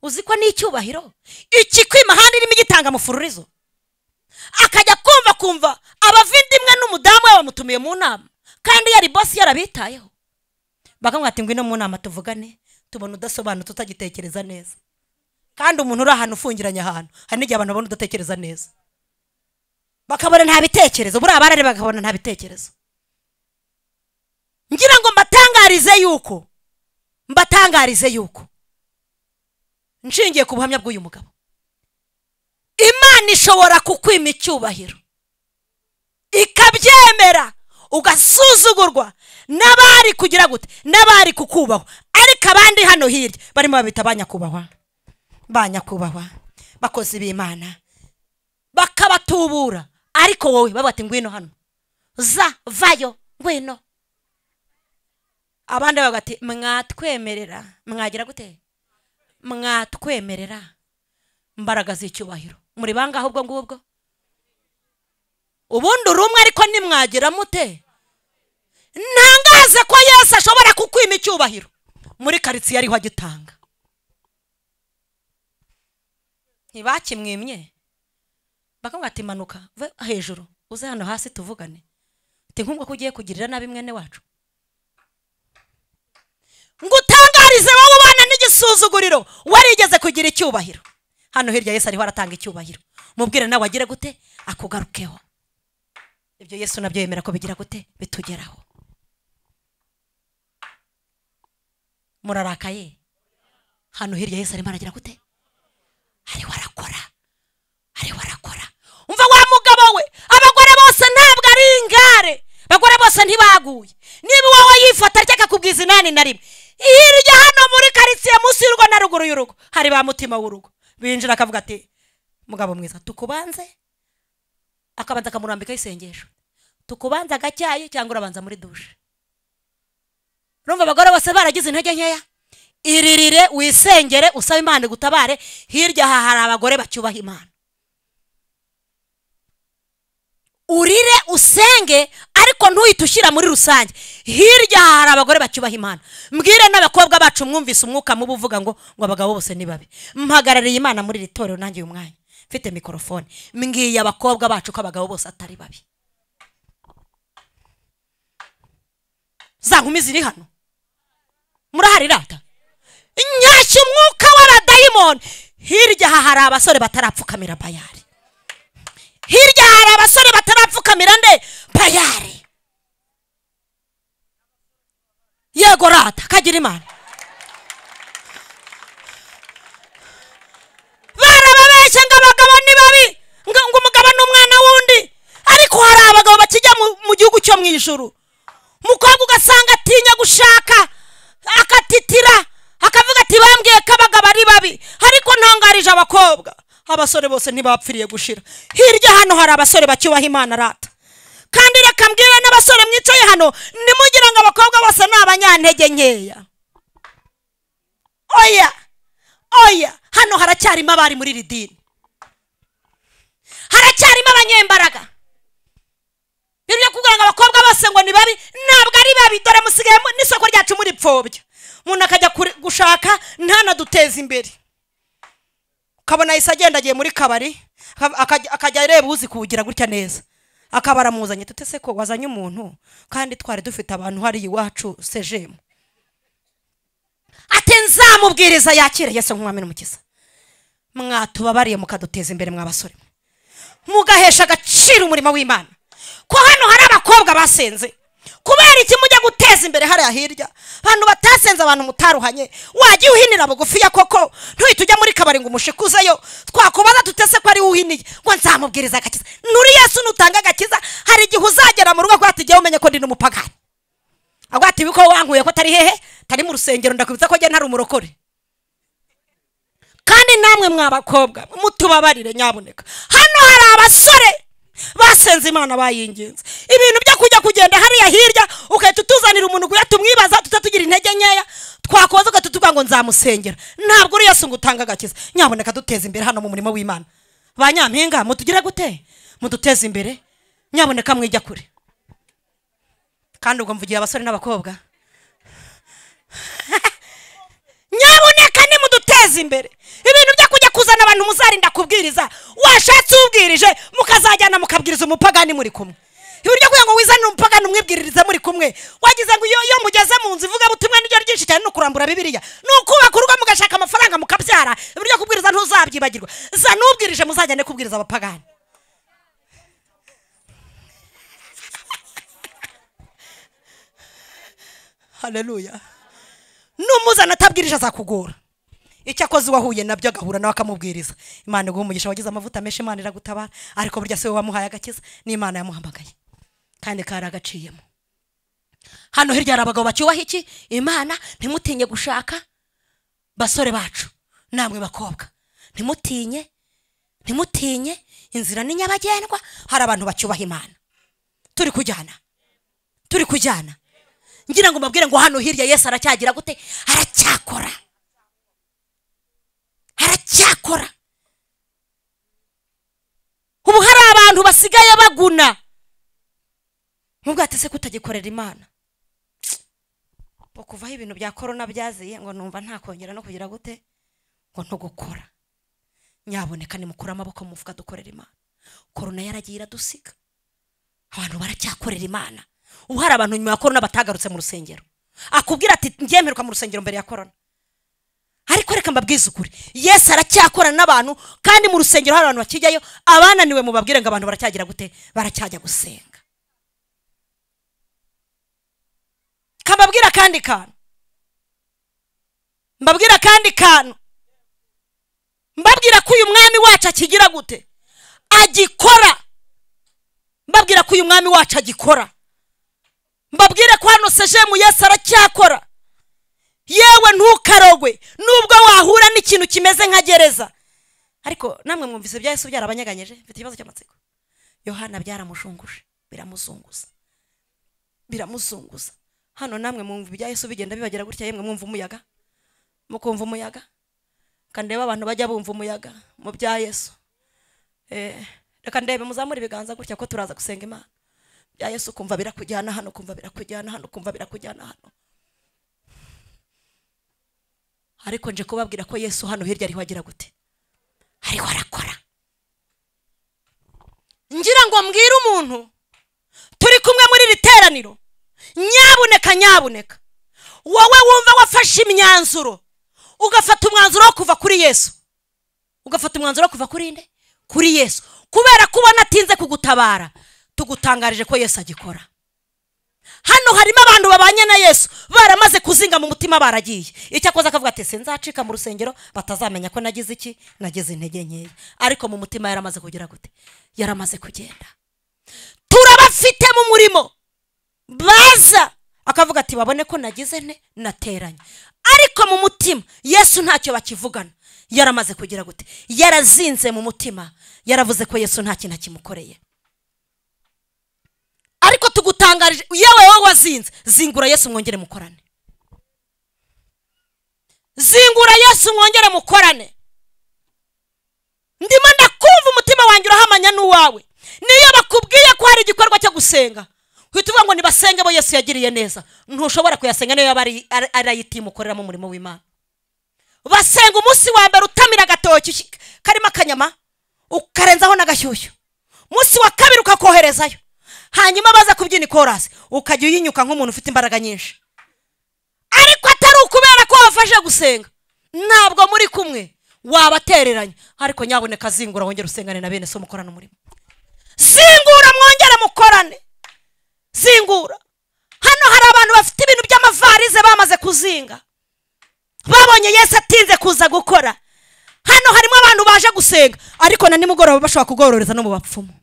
Uzi ko n'icyubahiro ikikwima handi irimo igitanga mufururizo, akajya kumva abavindimwe n'umudamu we bamutumiye mu nama, kandi yari boss yarabitayeho. Bakamwe ati ngwino mu nama tuvugane, tubona udasobanutse utagitekereza neza. Kandi umuntu uri ahantu ufungiranye ahantu, hari n'igihe abantu babona udatekereza neza, bakabona nta bitekerezo. Buriya barare bakabona nta bitekerezo. Ngira ngo mbatangarize yuko nshingiye ku buhamya bw'uyu mugabo, Imana ishobora kukwima icyubahiro ikabyemera, ugasuzugurwa n'abari kugira gute? N'abari kukubahwa. Ariko abandi hano hirya barimo babita banyakubahwa, banyakubahwa, bakozi b'Imana, bakabatubura. Ariko wowe babati ngwino hano, za vayo ngwino. Abandi bagati mwatwemerera, mwagira gute? Mwatwemerera imbaraga z'icyubahiro. Muri bangahe ubwo ngubwo? Ubundi urumwe, ariko nimwagira mute? Ntangaze ko Yesu ashobora kukwima icyubahiro muri karitsiye ariho agitanga. Ntibakimwimye, bakamubwira ati manuka ve hejuru uze hano hasi tuvugane. Ati nk'ubwo ko ugiye kugirira nabi mwene wacu. Ngo utangarize wowe ubana igisuzuguriro, warigeze kugira icyubahiro. Hano hirya Yesu ariho aratanga icyubahiro. Mubwire nawe agire gute? Akugarukeho. Ibyo Yesu nabyo yemera ko bigira gute? Bitugeraho. Murarakaye? Hano hirya Yesu arimo aragira gute? Ariho arakora. Ariho arakora. Umva wa mugabo we, abagore bose ntabwo ari ingare. Abagore bose ntibaguye. Niba wowe yifata arya akakubwiza inani na rimwe. Hirya hano muri karitsiye munsi y'urugo na ruguru y'urugo hari ba mutima w'urugo. Binjira akavuga ati mugabo mwiza tukubanze, akabanza akamurambika isengesho, tukubanza agacyayi cyangwa urabanza muri dushe. Urumva abagore bose baragize intege nkeya. Iririre wisengere usabe Imana gutabare. Hirya aha hari abagore bacyubaha Imana. Urire usenge ariko ntuhite ushyira muri rusange. Hirya hari abagore bacyubaha Imana. Mbwire n'abakobwa bacu mwumvise umwuka mubi uvuga ngo abagabo bose ni babi. Mpagarariye Imana muri iri torero nanjye uyu mwanya mfite mikorofone, mbwiye abakobwa bacu ko abagabo bose atari babi. Za nkumi ziri hano murahari rata nyashya umwuka w'abadayimoni. Hirya hari abasore batarapfukamira bayari. Hirya hari abasore batarapfukamira nde? Bayari. Yego rata kagira Imana. Barababeshya ngo abagabo ni babi, ngo umugabo ni umwana wundi, ariko hari abagabo bakijya mu gihugu cyo mu ijuru. Umukobwa ugasanga atinya gushaka, akatitira, akavuga ati bambwiye ko abagabo ari babi, ariko ntangarije abakobwa. Abasore bose ntibapfiriye gushira. Hirya hano hari abasore bacyubaha Imana rata. Kandi reka mbwire n'abasore mwicaye hano, nimugira ngo abakobwa bose ni abanyantege nkeya. Oya, oya, hano haracyarimo abari muri iri dini, haracyarimo abanyembaraga. Ibyo kugira ngo abakobwa bose ngo ni babi, ntabwo ari babi. Dore musigaye n'isoko ryacu muri pfobya. Umuntu akajya gushaka ntanaduteza imbere. Ukabona yahise agenda agiye muri kabari, akajya areba uzi kuwugira gutya neza, akaba aramuzanye. Tutese ko wazanye umuntu kandi twari dufite abantu hari iwacu sejemu. Ati nzamubwiriza yakire Yesu nk'umwami n'umukiza. Mwatubabariye mukaduteza imbere mwabasore, mugahesha agaciro umurimo w'Imana. Ko hano hari abakobwa basenze, kubera iki mujya guteza imbere hariya hirya abantu batasenze, abantu mutaruhanye? Wagiye uhinira bugufiya koko, ntuhite ujya muri kabari ngo umushikuzeyo. Twakubaza tutese ko ari uhiniye, ngo nzamubwiriza agakiza. Nuri Yesu nutanga agakiza, hari igihe uzagera mu rugo ko ati jya umenye ko ndi n'umupagani. Agwa ati biko wankuye ko tari hehe, tari mu rusengero, ndakwibutsa ko jye ntari umurokore. Kandi namwe mwabakobwa mutubabarire nyaboneka. Hano hari abasore basenze Imana bayinginze. Ibintu byo kujya kugenda hariya hirya ukahita utuzanira umuntu kuya tumwibaza tutatugira intege nkeya, twakoza ugahita ngo nzamusengera. Ntabwo uri Yesu ngo utanga agakiza. Nyaboneka duteze imbere hano mu murimo w'Imana. Ba nyampinga mutugire gute? Muduteze imbere. Nyaboneka mwijya kure. Kandi ubwo mvugiye abasore n'abakobwa. Nyaboneka nimuduteze imbere. Ibintu byo kujya kuzana abantu muzarinda kubwiriza, washatse ubwirije mukazajyana mukabwiriza umupagani muri kumwe. Ibyo kugira ngo wizane umupagani umwibwiririze muri kumwe, wagize ngo iyo mugeze mu nzu ivuga butumwa n'iryo ryinshi cyane no kurambura Bibiliya, nukubaka urugo mugashaka amafaranga mukabyara, ibyo kubwiriza ntuzabyibagirwa. Zanubwirije muzajyane kubwiriza abapagani. Haleluya. Numuzana atabwirije azakugora. Icyakoze wahuye nabyo agahura nawe akamubwiriza. Imana iguha umugisha, wagize amavuta menshi, Imana iragutabara, ariko burya se wamuhaye agakiza, ni Imana yamuhamagaye kandi karagaciyemo. Hano hirya hari abagabo bacyubaha iki? Imana. Ntimutinye gushaka basore bacu namwe bakobwa, ntimutinye, ntimutinye, inzira ni nyabagendwa. Hari abantu bacyubaha Imana. Turi kujyana, turi kujyana. Ngira ngo mbabwire ngo hano hirya Yesu aracyagira gute? Aracyakora, aracyakora. Ubu hari abantu basigaye baguna. Mubwo ati se kutagikorera Imana, kuvaho ibintu bya corona byaziye ngo numva nta kongera no kugira gute ngo ntugukora. Nyaboneka nimukura amaboko muvuga dukorera Imana. Corona yaragiye iradusiga, abantu baracyakorera Imana. Ubu hari abantu nyuma ya corona batagarutse mu rusengero. Akubwira ati ngiye mperuka mu rusengero mbere ya corona. Ariko reka mbabwize ukuri, Yesu aracyakorana n'abantu, kandi mu rusengero hari abantu bakijyayo. Abananiwe mubabwire ngo abantu baracyagira gute? Baracyajya gusenga. Kababwira kandi kantu, mbabwira kandi kantu, mbabwira ko uyu mwami wacu akigira gute? Agikora. Mbabwira ko uyu mwami wacu agikora. Mbabwire ko hano sejemu Yesu aracyakora. Yewe ntukarogwe nubwo wahura n'ikintu kimeze nka gereza. Ariko namwe mwumvise bya Yesu byarabanyeganyeje? Mfite ikibazo cy'amatsiko. Yohana byaramushunguje, biramuzunguza, biramuzunguza. Hano namwe mwumva ibya Yesu bigenda bibagera gutya, yemwe mwumva umuyaga, mukumva umuyaga. Kandeba abantu bajya bumva umuyaga mu bya Yesu. Reka ndebe muzamura ibiganza gutya ko turaza gusenga Imana. Bya Yesu kumva birakujyana hano, kumva birakujyana hano, kumva birakujyana hano. Ariko nje kubabwira ko Yesu hano hirya ariho agira gute? Ariho arakora. Ngira ngo mbwire umuntu turi kumwe muri iri teraniro, nyabuneka nyabuneka, wowe wumva wafashe imyanzuro, ugafata umwanzuro wo kuva kuri Yesu, ugafata umwanzuro wo kuva kuri nde? Kuri Yesu, kubera kubona atinze kugutabara, tugutangarije ko Yesu agikora. Hano harimo abantu babanye na Yesu baramaze kuzinga mu mutima, baragiye. Icyakoze akavuga ati sinzacika mu rusengero batazamenya ko nagize iki, nagize intege nkeya. Ariko mu mutima yaramaze kugira gute? Yaramaze kugenda. Turabafite mu murimo baza akavuga ati babone ko nagize nte, nateranye. Ariko mu mutima Yesu ntacyo bakivugana, yaramaze kugira gute? Yarazinze mu mutima, yaravuze ko Yesu nta kintu akimukoreye. Ariko tugutangarije, yewe wowe wazinze, zingura Yesu mwongere mukorane. Zingura Yesu mwongere mukorane. Ndimo ndakumva umutima wanjye urahamanya n'uwawe. Niyo bakubwiye ko hari igikorwa cyo gusenga, uhita uvuga ngo nibasenge bo Yesu yagiriye neza. Ntushobora kuyasenga niyo yaba ari ayitimu ukoreramo umurimo w'Imana. Basenga umunsi wa mbere utamira agatoki karimo akanyama, ukarenzaho n'agashyushyu. Umunsi wa kabiri ukakoherezayo. Hanyuma baza kubyina ikorasi, ukajya uyinyuka nk'umuntu ufite imbaraga nyinshi. Ariko atari ukubera ko wafashe gusenga, ntabwo muri kumwe wabatereranye. Ariko nyaboneka zingura wongere usengane na bene so mukorana umurimo. Zingura mwongere mukorane. Zingura. Hano hari abantu bafite ibintu by'amavarize bamaze kuzinga, babonye Yesu atinze kuza gukora. Hano harimo abantu baje gusenga, ariko na nimugoroba bashobora kugororeza no mu bapfumu,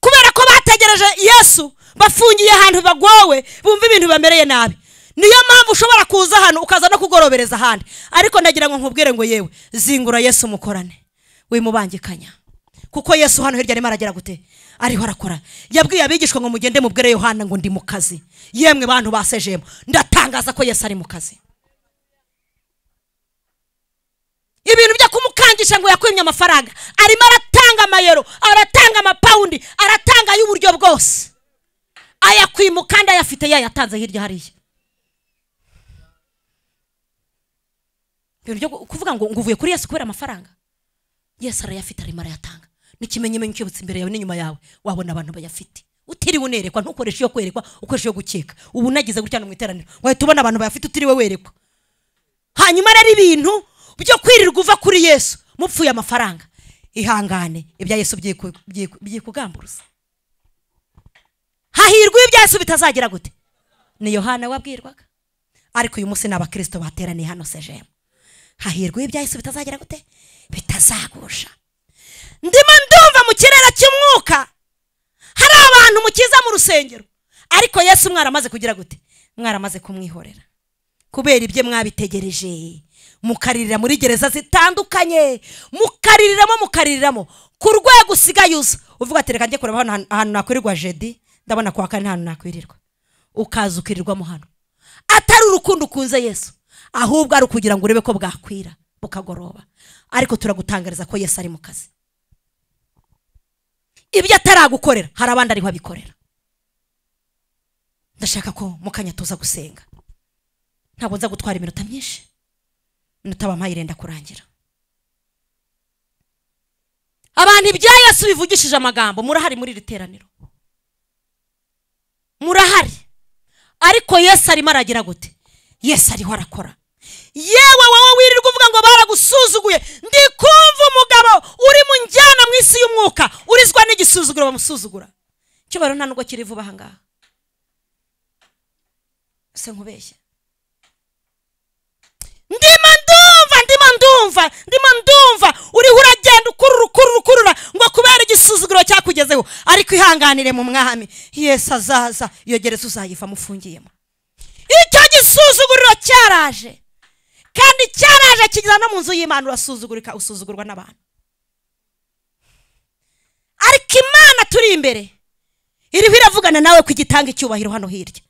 kubera ko bategereje Yesu, bafungiye ahantu bagowe, bumva ibintu bamereye nabi. Niyo mpamvu ushobora kuza hano ukaza no kugorobereza ahandi. Ariko ndagira ngo nkubwire ngo yewe zingura Yesu mukorane, wimubangikanya. Kuko Yesu hano hirya arimo aragera gute? Ariho arakora. Yabwiye abigishwa ngo mugende mubwire Yohana ngo ndi mu kazi. Yemwe bantu basejemo, ndatangaza ko Yesu ari mu kazi. Ibintu byo kumukangisha ngo yakwimye amafaranga, arimo aratanga amayero, aratanga amapawundi, aratanga y'uburyo bwose. Ayakwimu kandi ayafite yayatanze hirya hariya. Ibintu byo kuvuga ngo nguvuye kuri Yesu kubera amafaranga, Yesu arayafite arimo arayatanga. N'ikimenyimenyi cyibutse imbere yawe n'inyuma yawe, wabona abantu bayafite. Utiriwe unerekwa, ntukoreshe iyo kwerekwa, ukoreshe iyo gukeka. Ubu nagize gutya no mu iteraniro, wahita ubona abantu bayafite utiriwe werekwa. Hanyuma rero ibintu byo kwirirwa uva kuri Yesu mupfuye amafaranga, ihangane, ibya Yesu byikugamburuza. Hahirwa ibya Yesu bitazagira gute? Ni Yohana wabwirwaga. Ariko uyu munsi n'abakristo bateraniye hano sejemu, hahirwa ibya Yesu bitazagira gute? Bitazagusha. Ndimo ndumva mu kirere cy'umwuka hari abantu mukiza mu rusengero, ariko Yesu mwaramaze kugira gute? Mwaramaze kumwihorera. Kubera ibye mwabitegereje, mukaririra muri gereza zitandukanye, mukaririramo mukaririramo, ku rwego usigaye uza uvuga ati reka njye kureba hano ahantu nakwirirwa jedi, ndabona kwa kane hano nakwirirwa, ukaza ukirirwamo hano. Atari urukundo ukunze Yesu, ahubwo ari ukugira ngo urebe ko bwakwira bukagoroba. Ariko turagutangariza ko Yesu ari mu kazi. Ibyo ataragukorera hari abandi ariho abikorera. Ndashaka ko mukanya tuza gusenga. Ntabwo nza gutwara iminota myinshi, iminota bampaye irenda kurangira. Abantu ibya Yesu bivugishije amagambo, murahari muri iri teraniro, murahari. Ariko Yesu arimo aragira gute? Yesu ariho arakora. Yewe wowe wirirwa uvuga ngo baragusuzuguye, ndi kumva umugabo uri mu njyana mu isi y'umwuka urizwa n'igisuzuguro bamusuzugura. Cyubahiro nta nubwo kiri vuba ahangaha, se nkubeshye. Ndimo ndumva uriho uragenda ukurura ngo kubera igisuzuguro cyakugezeho, ariko ihanganire mu mwami Yesu azaza, iyo gereza uzayiva mufungiyemo. Icyo gisuzuguriro cyaraje, kandi cyaraje kigeza no mu nzu y'Imana, urasuzugurika, usuzugurwa n'abantu. Ariko Imana turi imbere iriho iravugana nawe ko igitanga icyubahiro hano hirya,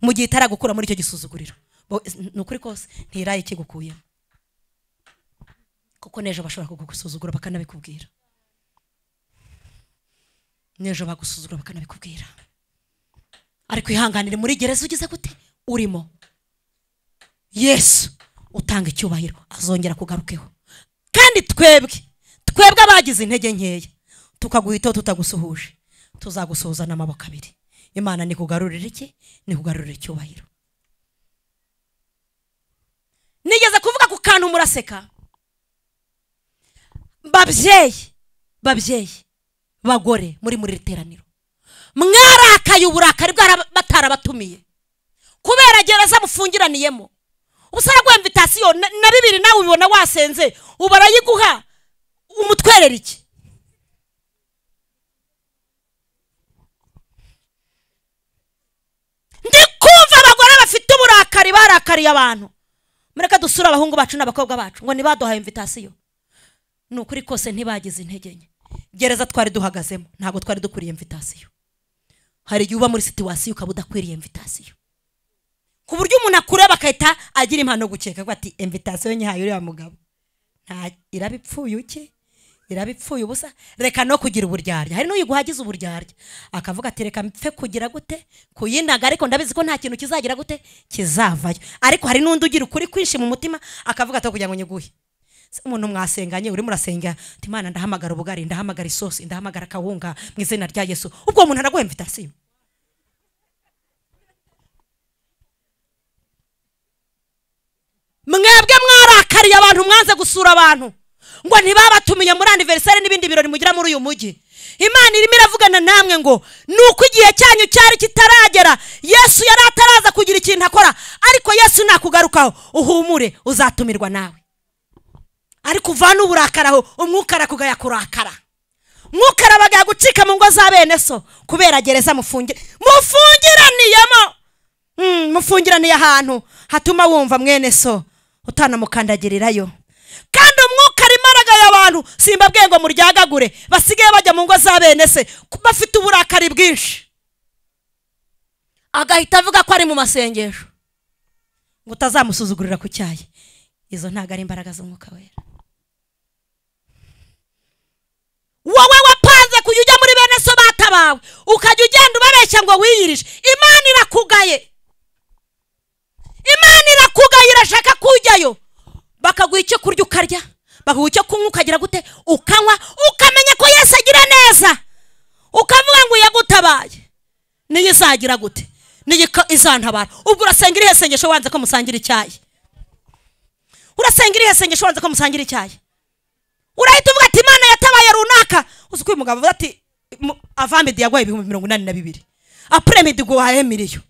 mu gihe itaragukura muri icyo gisuzuguriro. Ni ukuri kose ntiraye ikigukuyemo, kuko n'ejo bashobora kugusuzugura bakanabikubwira, n'ejo bagusuzugura bakanabikubwira. Ariko ihanganire muri gereza ugize gute urimo, Yesu utanga icyubahiro azongera kugarukeho. Kandi twebwe abagize intege nkeya tukaguhitaho tutagusuhuje, tuzagusuhuza n'amaboko abiri. Imana nikugarurira iki? Nikugarurira icyubahiro. Nigeze kuvuga ku kantu muraseka. Babyeyi bagore muri iteraniro, mwarakaye uburakari batarabatumiye kubera gereza mufungiraniyemo. Ubusara gwa invitation na bibiri nawe ubibona wasenze, ubarayiguha umutwerera iki? Ndi kumva abagore bafite uburakari barakariye abantu. Mureka dusura abahungu bacu n'abakobwa bacu ngo nibaduhaye invitation. Ni ukuri kose ntibagize intege nke. Gereza twari duhagazemo ntabwo twari dukwiriye invitation. Hari igihe uba muri situation ukaba udakwiriye invitation, ku buryo umuntu akureba akahita agira impano gukeka ko ati invitation nyihaye uriya mugabo nta irabipfuye uki, irabipfuye ubusa, reka no kugira uburyarya. Hari n'uyiguhagiza uburyarya akavuga ati reka mpfe kugira gute kuyinaga, ariko ndabizi ko nta kintu kizagira gute kizavayo. Ariko hari n'undi ugira ukuri kwinshi mu mutima akavuga ati kugira ngo nyiguhe. Umuntu mwasenganye uri murasenga ati Imana ndahamagara ubugari, ndahamagara isosi, ndahamagara kawunga mu izina rya Yesu, ubwo umuntu araguha invitation. Mwebwe mwarakariye abantu, mwanze gusura abantu ngo ntibabatumiye muri anniversaire n'ibindi birori mugira muri uyu mujyi. Imana irimo iravugana namwe ngo nuko igihe cyanyu cyari kitaragera, Yesu yari ataraza kugira ikintu akora, ariko Yesu nakugarukaho uhumure uzatumirwa nawe. Ariko uvana uburakaraho, umwuka arakugaya kurakara, umwuka arabagaya gucika mu ngo za bene so kubera gereza mufungiraniyemo. Mufungiraniye ahantu hatuma wumva mwene so utanamukandagirirayo. Kandi umwuka arimo aragaya abantu, simbabwiye ngo muryagagure, basigaye bajya mu ngo za bene se bafite uburakari bwinshi, agahita avuga ko ari mu masengesho ngo utazamusuzugurira ku cyayi. Izo ntago ari imbaraga z'umwuka wera. Wowe wapanze kujya ujya muri bene so batabawe, ukajya ugenda ubabeshya ngo wiyirije, Imana irakugaye. Imana irakugaye, irashaka kujyayo. Bakaguha icyo kurya ukarya, bakaguha icyo kunywa ukagira gute ukanywa, ukamenya ko Yesu agira neza, ukavuga ngo yagutabaye, niyo izagira gute, niyo izantabara. Ubwo urasenga irihe sengesho wanze ko musangira icyayi? Urasenga irihe sengesho wanze ko musangira icyayi? Urahita uvuga ati Imana yatabaye runaka. Uzi ko uyu mugabo avuga ati avamidi yaguhaye 82,000, apremidi guhaye miliyo.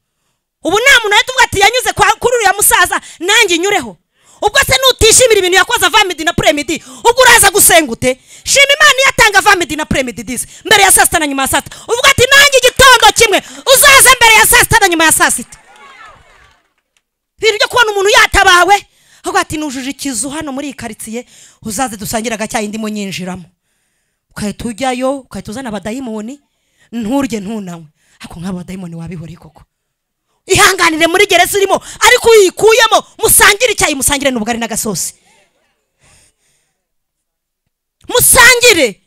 Ubu nta muntu ahita uvuga ati yanyuze kuri uriya musaza nanjye nyureho. Ubwo se nutishimira ibintu yakoze avamidi na premidi, ubwo uraza gusenga ute? Shima Imana yatanga avamidi na premidi disi mbere ya saa sita na nyuma ya saa sita. Uvuga ati nanjye igitondo kimwe uzaze mbere ya saa sita na nyuma ya saa sita. Ibintu byo kubona umuntu yatabawe avuga ati nujuje ikizu hano muri iyi karitsiye, uzaze dusangire agacyayi ndimo nyinjiramo, ukahita ujyayo ukahita uzana abadayimoni, nturye ntunanywe. Ariko nk'abo badayimoni wabihoreye koko? Ihanganire muri gereza urimo, ariko uyikuyemo musangire icyayi, musangire n'ubugari n'agasosi, musangire,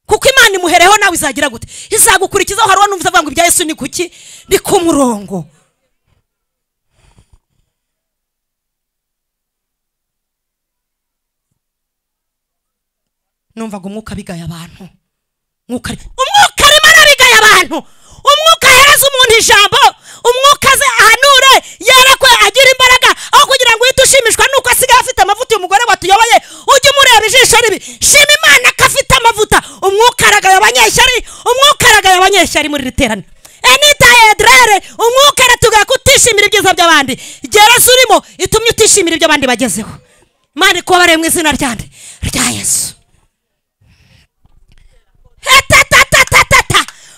kuko Imana imuhereho nawe izagira gute, izagukurikizaho. Hari uwo numva avuga ngo ibya Yesu ni kuki, ni ku murongo. Numvaga umwuka bigaya abantu, umwuka arimo arabigaya abantu. Umwuka ahereza umuntu ijambo, umwuka aze ahanure, yerekwe, agira imbaraga. Abanyeshyari, umwuka aragaya abanyeshyari muri riterane. Enita edrere, umwuka aratugaya kutishimira ibyiza by'abandi. Gereza urimo itumye utishimira ibyo abandi bagezeho. Imana ikubabare mu izina ryande rya Yesu.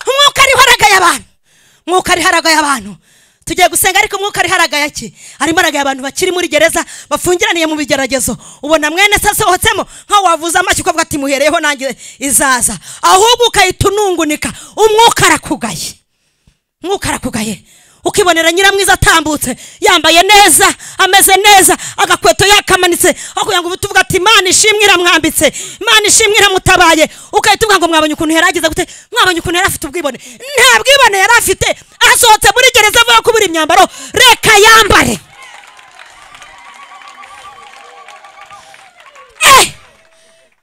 Umwuka ariho aragaya abantu. Umwuka ariho aragaya abantu. Tugiye gusenga ariko umwuka ari haragaya ki? Arimo aragaya abantu bakiri muri gereza bafungiraniye mu bigeragezo. Ubona mwene se asohotsemo nka wavuza amashyi ukavuga ati muhereyeho nanjye izaza. Ahubwo ukayitunungunika. Umwuka arakugaye. Umwuka arakugaye. Ukibonera nyiramwiza atambutse yambaye neza ameze neza agakweto yakamanitse aho ngo utuvuga ati Imana ishimwe iramwambitse, Imana ishimwe iramutabaye. Ukahita uvuga ngo mwabonye ukuntu yaragize gute, mwabonye ukuntu yari afite ubwibone. Nta bwibone yari afite, asohotse muri gereza avuga ko buri imyambaro reka yambare.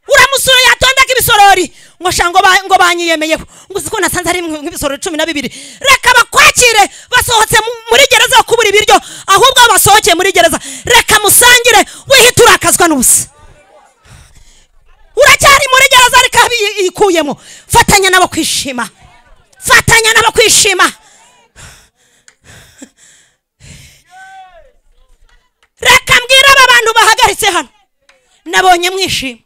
Uramusura yatondaka ibisorori ngo shango ngo banyiyemeyeho ngo uziko nasanze ari nk'ibisorori 12. Reka bakwakire basohotse muri gereza kubura ibiryo, ahubwo basohokeye muri gereza reka musangire wihita urakazwa n'ubusa. Uracyari muri gereza reka ikuyemo. Fatanya nabo kwishima, fatanya nabo kwishima. Reka mbwira aba bantu bahagaritse hano, nabonye mwishima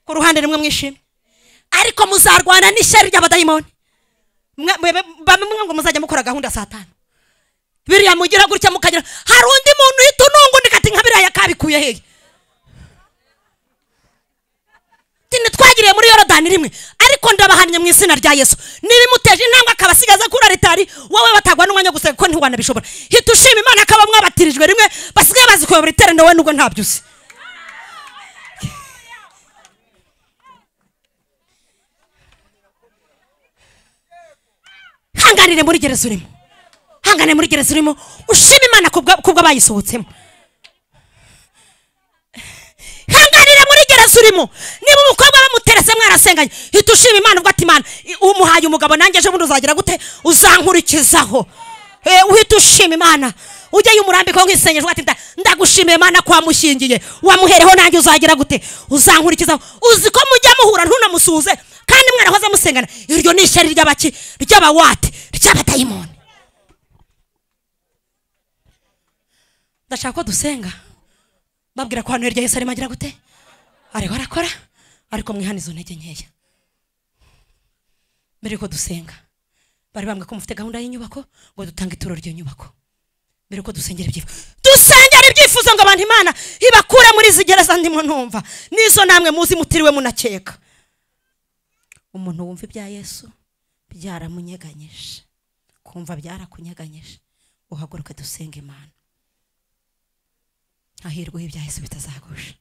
ku ruhande rumwe mwishima, ariko muzarwana n'ishyari ry'abadayimoni. Bamwe ngo muzajya mukora gahunda saa 5 biriya mugira gutya mukagira hari undi muntu uhita unungunika ati nka biriya yakabikuye hehe. Twagiriye muri Yorodani rimwe, ariko ndabahannye mu izina rya Yesu. Nibimuteje intambwe akabasigaza kuri aritari, wowe batagwa n'umwanya gusenga ko ntiwanabishobora. Hita ushima Imana akaba mwabatirijwe rimwe, basigaye bazi kuyobora iteraniro wowe nubwo ntabyo uzi. Hanganire muri gereza urimo, hanganire muri gereza urimo, ushima Imana kubwo bayisohotsemo. Hanganire muri gereza urimo. Niba umukobwa bamuterese mwarasenganye, hita ushima Imana ubwo ati Imana umuhaye umugabo nanjye ejo bundi uzagira gute, uzankurikizaho. Uhita ushima Imana ujye umurambiko nk'isengesho ati ndagushimiye Imana kwa mushingiye wamuhereho nanjye uzagira gute, uzankurikizaho. Uzi ko mujya muhura ntunamusuze kandi mwarahoza musengana. Iryo ni ishyari ry'abaki, ry'abawate, ry'abadayimoni. Ndashaka ko dusenga babwira ko hano hirya Yesu arimo agira gute, ariho arakora, ariko mwihana izo ntege nkeya. Mbere ko dusenga bari bambwe ko mufite gahunda y'inyubako ngo dutange ituro ry'iyo nyubako. Mbere ko dusengera ibyifuzo, dusengera ibyifuzo ngo abantu Imana ibakure muri izi gereza ndimo ntumva nizo namwe muzi mutiriwe munakeka. Umuntu wumva ibya Yesu byaramunyeganyije, kumva byarakunyeganyije, uhaguruke dusenga Imana. Hahirwa ibya Yesu bitazagusha.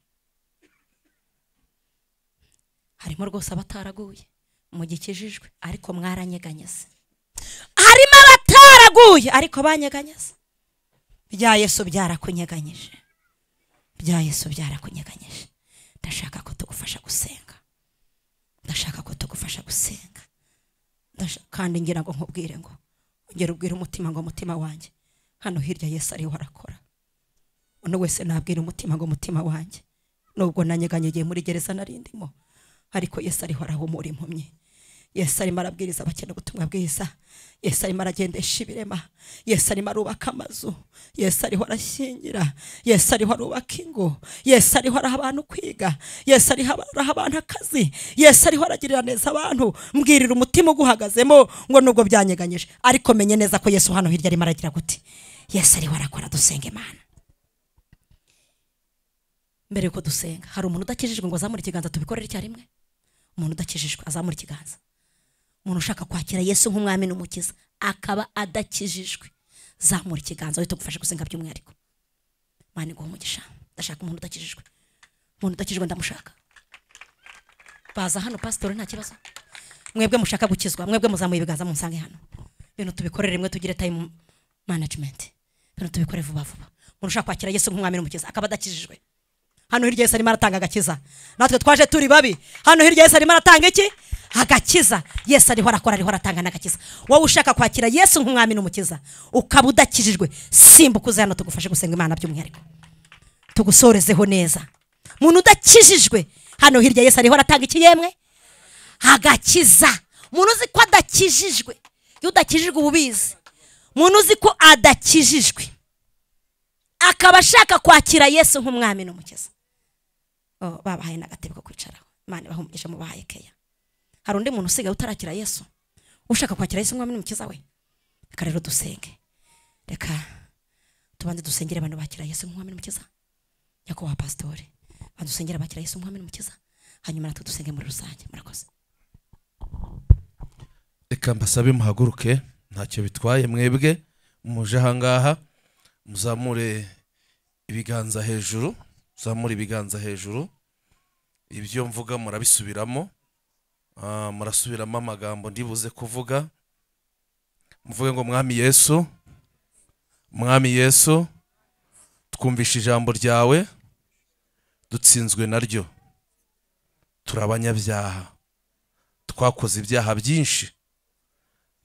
Harimo rwose abataraguye mugikijijwe ariko mwaranyeganyeze. Harimo abataraguye ariko banyeganyeze. Bya Yesu byarakunyeganyije, bya Yesu byarakunyeganyije. Ndashaka ko tugufasha gusenga, ndashaka ko tugufasha gusenga. Kandi ngira ngo nkubwire ngo ongera ubwire umutima ngo mutima wanjye hano hirya Yesu ariho arakora. Uno wese nabwira umutima ngo mutima wanjye nubwo nanyeganyegeye muri gereza narindimo, ariko Yesu ariho arahumura impumyi. Yesu arimo arabwiriza abakene ubutumwa bwiza. Yesu arimo aragendesha ibirema. Yesu arimo arubaka amazu. Yesu ariho arashyingira. Yesu ariho arubaka ingo. Yesu ariho araha abantu kwiga. Yesu ariho araha abantu akazi. Yesu ariho aragirira neza abantu. Mbwirira umutima uguhagazemo ngo nubwo byanyeganyije, ariko menye neza ko Yesu hano hirya arimo aragira gute. Yesu ariho arakora. Dusenga Imana. Mbere yuko dusenga, hari umuntu udakijijwe ngo azamure ikiganza tubikorere icyarimwe? Umuntu udakijijwe azamure ikiganza. Umuntu ushaka kwakira Yesu nk'umwami n'umukiza akaba adakijijwe, zamura ikiganza uhite tugufashe gusenga by'umwihariko. Imana iguhe umugisha. Ndashaka umuntu udakijijwe, umuntu udakijijwe ndamushaka. Baza hano pastor nta kibazo. Mwebwe mushaka gukizwa, mwebwe muzamuye ibiganza munsange hano. Ibintu tubikorere rimwe tugire time management. Ibintu tubikore vuba vuba. Umuntu ushaka kwakira Yesu nk'umwami n'umukiza akaba adakijijwe, hano hirya Yesu arimo aratanga agakiza. Natwe twaje turi babi, hano hirya Yesu arimo aratanga iki? Agakiza. Yesu ariho arakora, ariho aratanga n'agakiza. Wowe ushaka kwakira Yesu nk'umwami n'umukiza ukaba udakijijwe, simbuka uze hano tugufashe gusenga Imana by'umwihariko, tugusorezeho neza. Umuntu udakijijwe hano hirya Yesu ariho aratanga iki yemwe? Agakiza. Umuntu uzi ko adakijijwe, iyo udakijijwe ububizi. Umuntu uzi ko adakijijwe akaba ashaka kwakira Yesu nk'umwami n'umukiza, oh, babahaye n'agatebe ko kwicaraho. Imana ibahumugisha, mubahaye keya. Hari undi muntu usigaye utarakira Yesu, ushaka kwakira Yesu nk'umwami n'umukiza we? Reka rero dusenge, reka tubanze dusengere abantu bakira Yesu nk'umwami n'umukiza. Nyakubahwa pasitori, badusengera bakira Yesu nk'umwami n'umukiza, hanyuma natwe dusenge muri rusange. Murakoze. Reka mbasabe muhaguruke, ntacyo bitwaye mwebwe muje ahangaha, muzamure ibiganza hejuru, muzamure ibiganza hejuru. Ibyo mvuga murabisubiramo, murasubiramo amagambo ndibuze kuvuga. Muvuge ngo Mwami Yesu, Mwami Yesu, twumvishe ijambo ryawe, dutsinzwe naryo, turi abanyabyaha, twakoze ibyaha byinshi,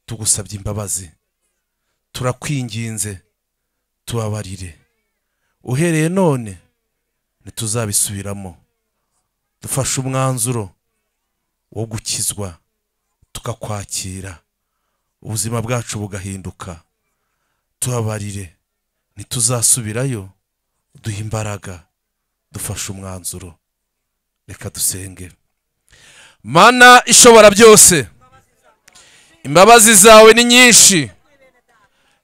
tugusabye imbabazi, turakwinginze tubabarire, uhereye none ntituzabisubiramo, dufashe umwanzuro wo gukizwa tukakwakira, ubuzima bwacu bugahinduka, tubabarire, ntituzasubirayo, duhe imbaraga, dufashe umwanzuro. Reka dusenge. Mana ishobora byose, imbabazi zawe ni nyinshi,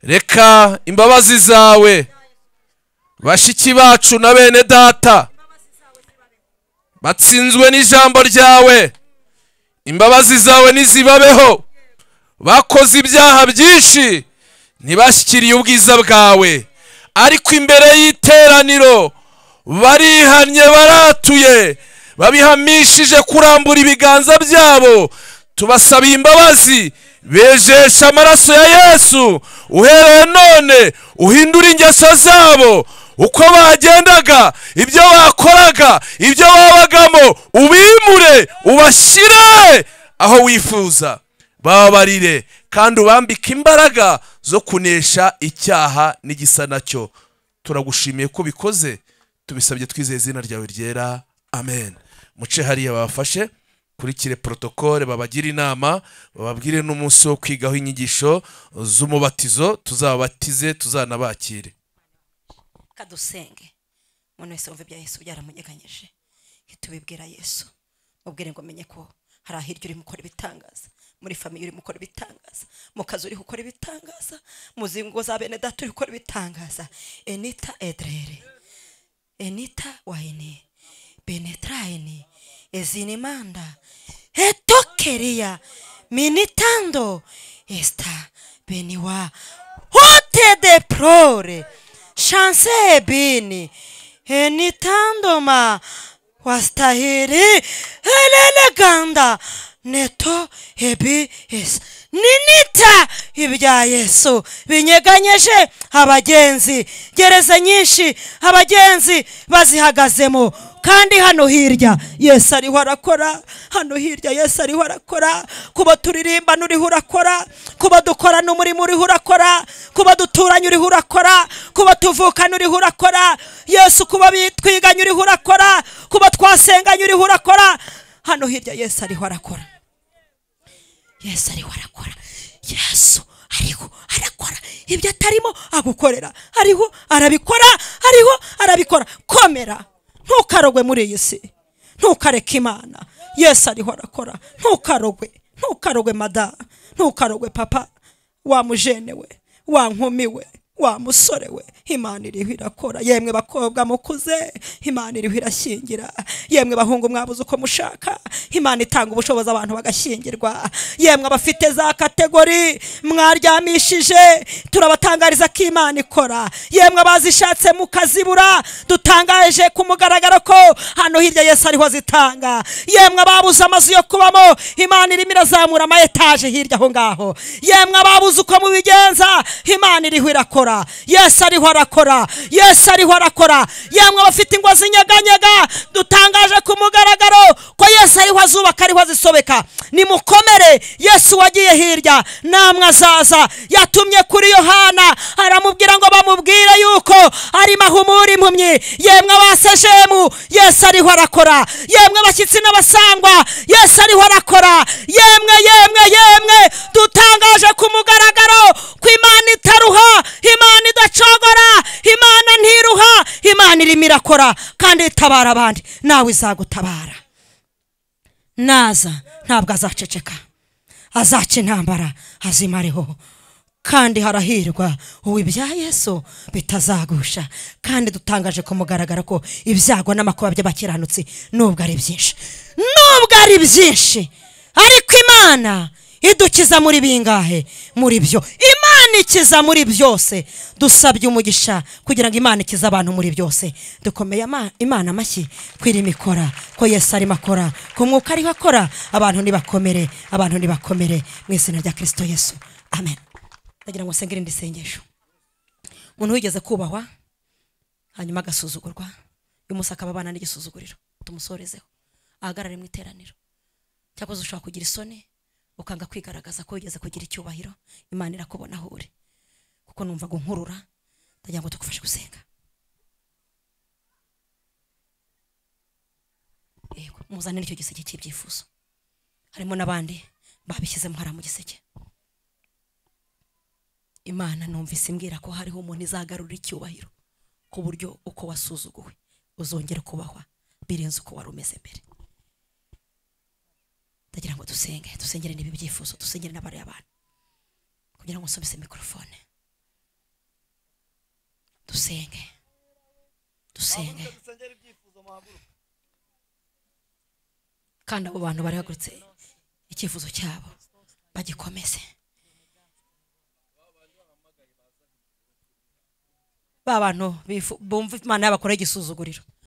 reka imbabazi zawe bashiki bacu na bene data batsinzwe n'ijambo ryawe, imbabazi zawe nizibabeho. Bakoze ibyaha byinshi ntibashyikiriye ubwiza bwawe, ariko imbere y'iteraniro barihannye, baratuye, babihamishije kurambura ibiganza byabo. Tubasabiye imbabazi, bejesha amaraso ya Yesu. Uhereye none uhindure ingeso zabo, uko bagendaga, ibyo bakoraga, ibyo babagamo, ubimure ubashyire aho wifuza. Babarire kandi ubambike imbaraga zo kunesha icyaha n'igisa nacyo. Turagushimiye ko bikoze, tubisabye twizeye izina ryawe ryera, amen. Muce hariya babafashe kurikire protokole, babagira inama, bababwire n'umunsi wo kwigaho inyigisho z'umubatizo, tuzabatize tuzanabakire. Kadusenge. Umuntu wese wumva ibya Yesu byaramunyeganyije, tubibwira Yesu, mubwire ngo menye ko hari ahirya urimo ukora ibitangaza, muri famiye urimo ukora ibitangaza, mu kazi uriho ukora ibitangaza, mu zingo za bene data uri ukora ibitangaza. Enita edrere, enita waini, benetraini, ezinimanda, etokeria, minitando, esta beniwa, hote de prore, chance bini, enitando ma, wastahili, eleleganda, neto ebi es ninita. Ibya Yesu binyeganyeje abagenzi, gereza nyinshi abagenzi bazihagazemo, kandi hano hirya Yesu ariho arakora, hano hirya Yesu ariho arakora. Kuba turirimba uriho urakora, kuba dukorana umurimo uriho urakora, kuba duturanye uriho urakora, kuba tuvukana uriho urakora, Yesu kuba twiganye uriho urakora, kuba twasenganye uriho urakora. Hano hirya Yesu ariho arakora, Yesu ariho arakora, Yesu ariho arakora. Ibyo atarimo agukorera, ariho arabikora, ariho arabikora. Komera, ntukarogwe muri iyi si, ntukareke Imana. Yesu ariho arakora. Ntukarogwe, ntukarogwe mada, ntukarogwe papa, wa mujene we, wa nkumi we, wa musore we. Imana iriho irakora. Yemwe bakobwa mukuze, Imana iriho irashyingira. Yemwe bahungu mwabuze uko mushaka, Imana itanga ubushobozi abantu bagashyingirwa. Yemwe abafite za kategori mwaryamishije, turabatangariza ko Imana ikora. Yemwe abazishatse mukazibura, dutangaje ku mugaragaro ko hano hirya Yesu ariho azitanga. Yemwe ababuze amazu yo kubamo, Imana irimo irazamura ama etaje hirya aho ngaho. Yemwe ababuze uko mubigenza, Imana iriho irakora. Yesu ariho arakora, Yesu ariho arakora. Yemwe abafite ingo zinyeganyega, dutangaje ku mugaragaro ko Yesu ariho azubaka, ariho azisobeka. Nimukomere, Yesu wagiye hirya namwe azaza. Yatumye kuri Yohana aramubwira ngo bamubwire yuko arimo ahumura impumyi. Yemwe abasejemu, Yesu ariho arakora. Yemwe abashyitsi n'abasangwa, Yesu ariho arakora. Yemwe yemwe yemwe, dutangaje ku mugaragaro ko Imana itaruha, Imana idacogora, Imana ntiruha, Imana irimo irakora kandi itabara abandi. Nawe izagutabara. Naza ntabwo azaceceka, azaca intambara azimareho. Kandi harahirwa uwo ibya Yesu bitazagusha. Kandi dutangaje ku mugaragaro ko ibyago n'amakuba by'abakiranutsi nubwo ari byinshi, nubwo ari byinshi, ariko Imana idukiza muri bingahe? Muri byo. Imana ikiza muri byose. Dusabye umugisha kugira ngo Imana ikize abantu muri byose. Dukomeye Imana amashyi kwirimo ikora, ko Yesu arimo akora, ko Mwuka ariho akora. Abantu nibakomere, abantu nibakomere mu izina rya Kristo Yesu, amen. Ndagira ngo nsengere irindi sengesho. Umuntu wigeze kubahwa hanyuma agasuzugurwa, uyu munsi akaba abana n'igisuzuguriro, tumusorezeho ahagarare mu iteraniro. Cyakoze ushobora kugira isoni ukanga kwigaragaza ko wigeze kugira icyubahiro, Imana irakubona aho uri. Kuko numva nkurura, ndagira ngo tugufashe gusenga. Yego, muzane n'icyo giseke cy'ibyifuzo. Harimo n'abandi babishyizemo hariya mu giseke. Imana numvise imbwira ko hariho umuntu izagarura icyubahiro ku buryo uko wasuzuguwe uzongera kubahwa birenze uko wari umeze mbere. Ndagira ngo dusenge, dusengere n'ibi byifuzo, dusengere n'abari abantu kugira ngo nsubize mikrofone. Dusenge, dusenge. Kandi abo bantu barihagurutse icyifuzo cyabo bagikomeze. Ba bantu bumva Imana yabakora igisuzuguriro,